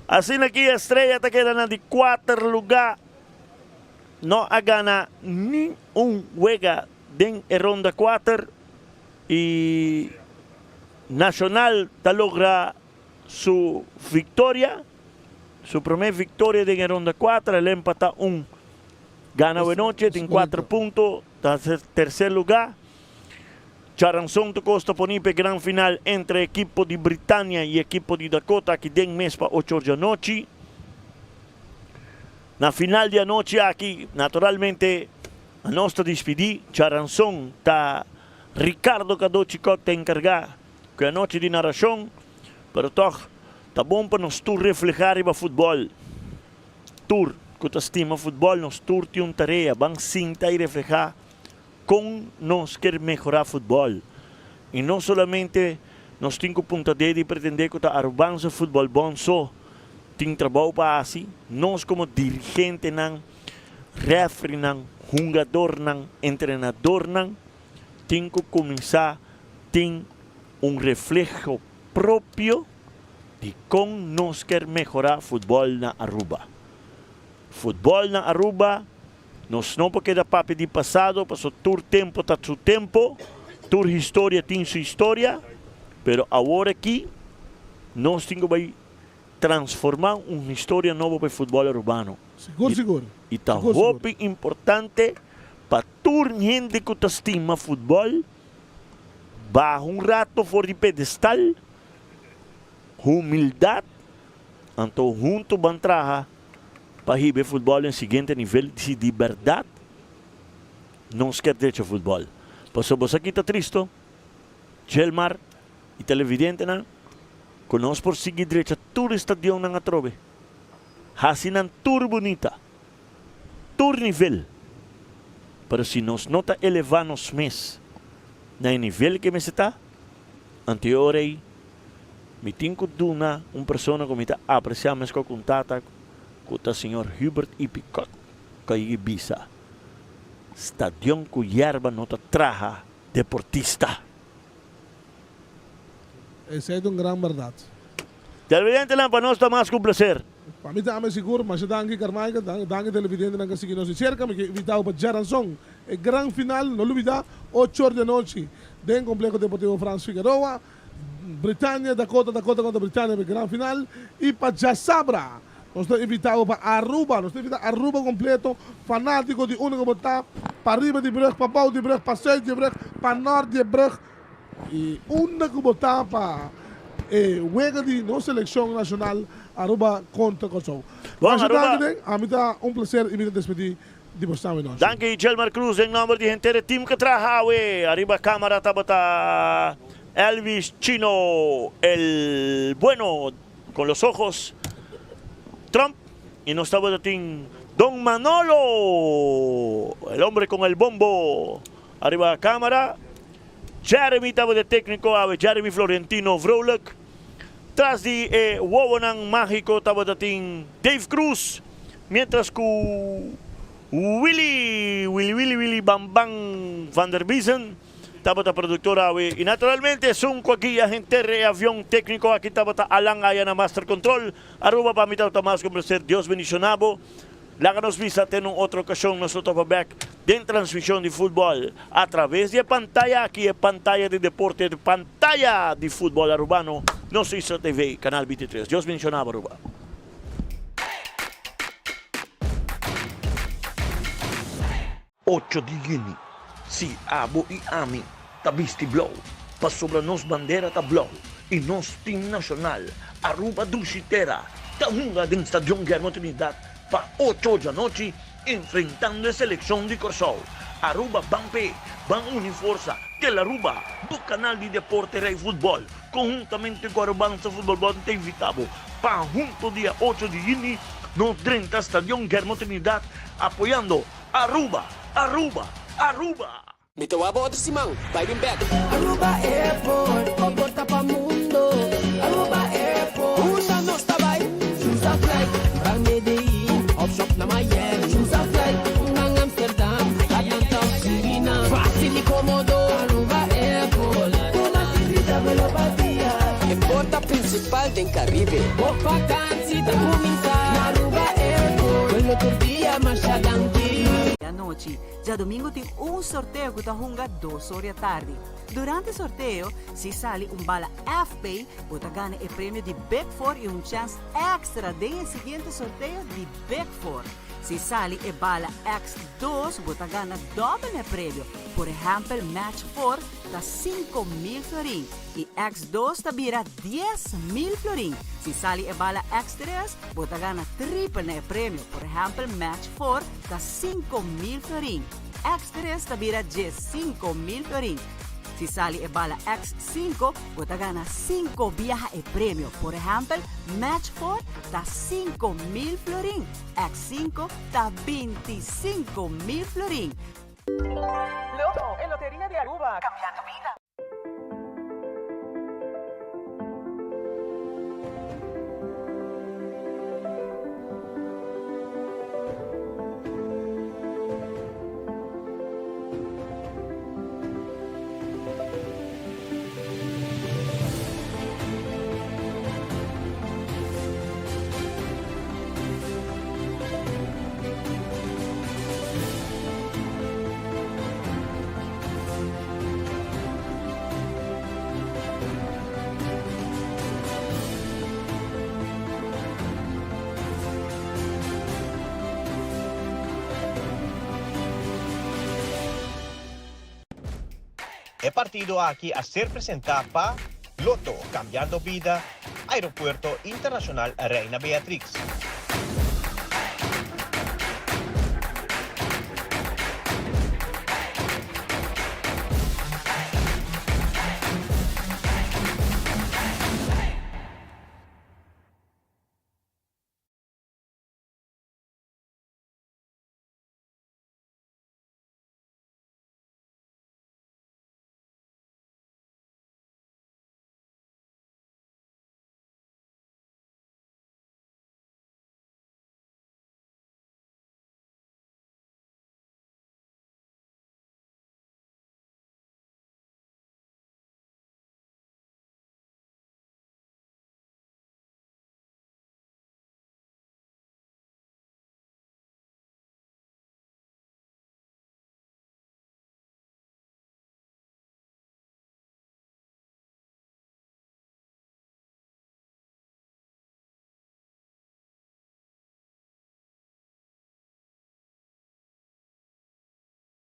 Asina ki Estrella ta keda na di kuater luga. No a gana ni un wega den e ronda kuater y Nacional ta logra su victoria, su prome victoria den e ronda 4, el empata un gana awenoche, tin 4 punto, ta tercer lugar. Charanzon ta costa poni p'e gran final entre ekipo di Britania y ekipo di Dakota aki den mes pa ocho or di anochi. Na final di anochi aki, naturalmente, nos ta dispidi, Charanzon ta Ricardo Cado Chicot ta encarga cu e anochi di narracion, pero tog ta bon pa nos tur refleha riba futbol. Tur cu ta stima futbol, nos tur tin un tarea, ban sinta y refleha con nos kier mehora futbol. Y no solamente nos tin cu punta dedo y pretende cu ta Arubanse futbol bon so tin trabou pa haci, nos como dirigentenan, Refrinan, hungadornan, entrenadornan tin ku kuminsá tin un refleho propio di kon nos ker mehorá futbòl na Aruba. Futbòl na Aruba, nos no por keda papia di pasado paso tur tempo ta su tempo, tur historia tin su historia, pero awor aki nos tin ku bai transformá un historia nobo pa e futbòl arubano. Sigur, sigur. I ta hopi importante pa tur hende ku ta stima futbòl baha un rato for di pedestal, humildat, anto huntu ban traha pa hiba e futbòl na e siguiente nivel si di bèrdat nos kier drecha futbòl. Pasobra bo sa ki ta tristo, Gilmar i televidentenan, ku nos por sigui drecha tur e stadionnan atrobe. Hasi nan tur bunita, tur nivel. Pero si nos no ta elevá nos mes na e nivel ke mester ta, anto e ora ei mi tin ku duna un persona ku mi ta apresiá meskos ku un tata, ku ta señor Hubert Ipi Kok, ku a yega bisa, Stadion ku yerba no ta traha deportista. Esei ta un gran bèrdat. Televidentenan, pa nos ta mas ku un placer. Pa mi tambe sigur. Masha danki Carmichael, danki televidentenan ku a sigui nos di serka. Mi ke invita bo pa djaranson e gran final, no lubida, ocho or di anochi den Complejo Deportivo Frans Figueroa. Britania, Dakota, Dakota kontra Britania pa e gran final. I pa djasabra nos ta invita bo pa Aruba, nos ta invita Aruba kompleto, fanatiko di unda ku bo ta, pa riba di brug, pa bou di brug, pa sùit di brug, pa nòrt di e brug. Y unda cu bo ta pa e wega di nos seleccion nacional Aruba contra Corsou. Bon, Masha Aruba. danki den, ami ta un placer y mi ta despedi di bo staan nochi. Danki Gilmar Cruz den nomber di henter e team cu traha awe. Ariba camara tabata Elvis Chino el bueno con los ojos Trump y nos tabata tin Don Manolo el hombre con el bombo ariba camara. Jeremy tabata e tecnico awe Jeremy Florentino Vrolijk. Tras di e wowonan magico tabata tin Dave Cruz, mientras cu Willy, Willy Willy Willy Bam Bam van der Biezen tabata productor awe. Y naturalmente esun cu a guia henter e avion tecnico aki tabata Alan aya na Master Control. Aruba pa mi tabata mas cu un placer. Dios bendiciona bo. Laga nos bisa te na un otro ocasion nos lo topa bek den transmision di futbol a traves di e pantaya aki, e pantaya di deporte, e pantaya di futbol Arubano, nos Isla TV, Canal 23. Dios bendiciona bo Aruba. Ocho di yüni, Si abo i ami ta bisti blou, pasobra nos bandera ta blou i nos tim nashonal Aruba Dushi Tera ta hunga den Stadion Guillermo Trinidad pa ocho djanochi enfrentando e selekshon di Kòrsou. Aruba ban p'e, ban uni forsa, tel Aruba, bo kanal di deporte Rei Futbòl, konhuntamente ku Arubansa Futbòl Bòl ta invitá bo pa hunto dia ocho di yüni nos drenta Stadion Guillermo Trinidad apoyando Aruba! Aruba! Aruba! Mi ta wak bo otro siman. Bai bin bek. Aruba Airport, bo porta pa mundo. Aruba Airport, unda nos ta bai? Choose a flight, ban Medellin of shop na Miami. Choose a flight, ban Amsterdam, Atlanta of Suriname. Facil y comodo, Aruba Airport. Bo mas invita bo lo papia. E porta principal den Caribe. Bo vakantie ta cuminsa na Aruba Airport. Pueblo tur dia masha danki. Anochi, djadomingo tin un sorteo ku ta hunga dos or di atardi. Durante e sorteo, si sali un bala FP, bo ta gana e premio di Big Four i un chèns èkstra den e siguiente sorteo di Big Four. Si sali e bala X2, bo ta gana dòbel na e premio. Por ehèmpel, Match Four ta 5000 florin i X2 ta bira 10,000 florin. Si sali e bala X3, bo ta gana tripel na e premio. Por ehèmpel, Match Four ta 5000 florin, X3 ta bira 15,000 florin. Si sali e bala X5, bo ta gana cinco biaha e premio. Por ehèmpel, Match Four ta 5000 florin, X5 ta 25,000 florin. Lotto, e loteria di Aruba, cambiando bida. E partido aki a ser presenta pa Lotto, Cambiando Bida, Aeropuerto Internacional Reina Beatrix.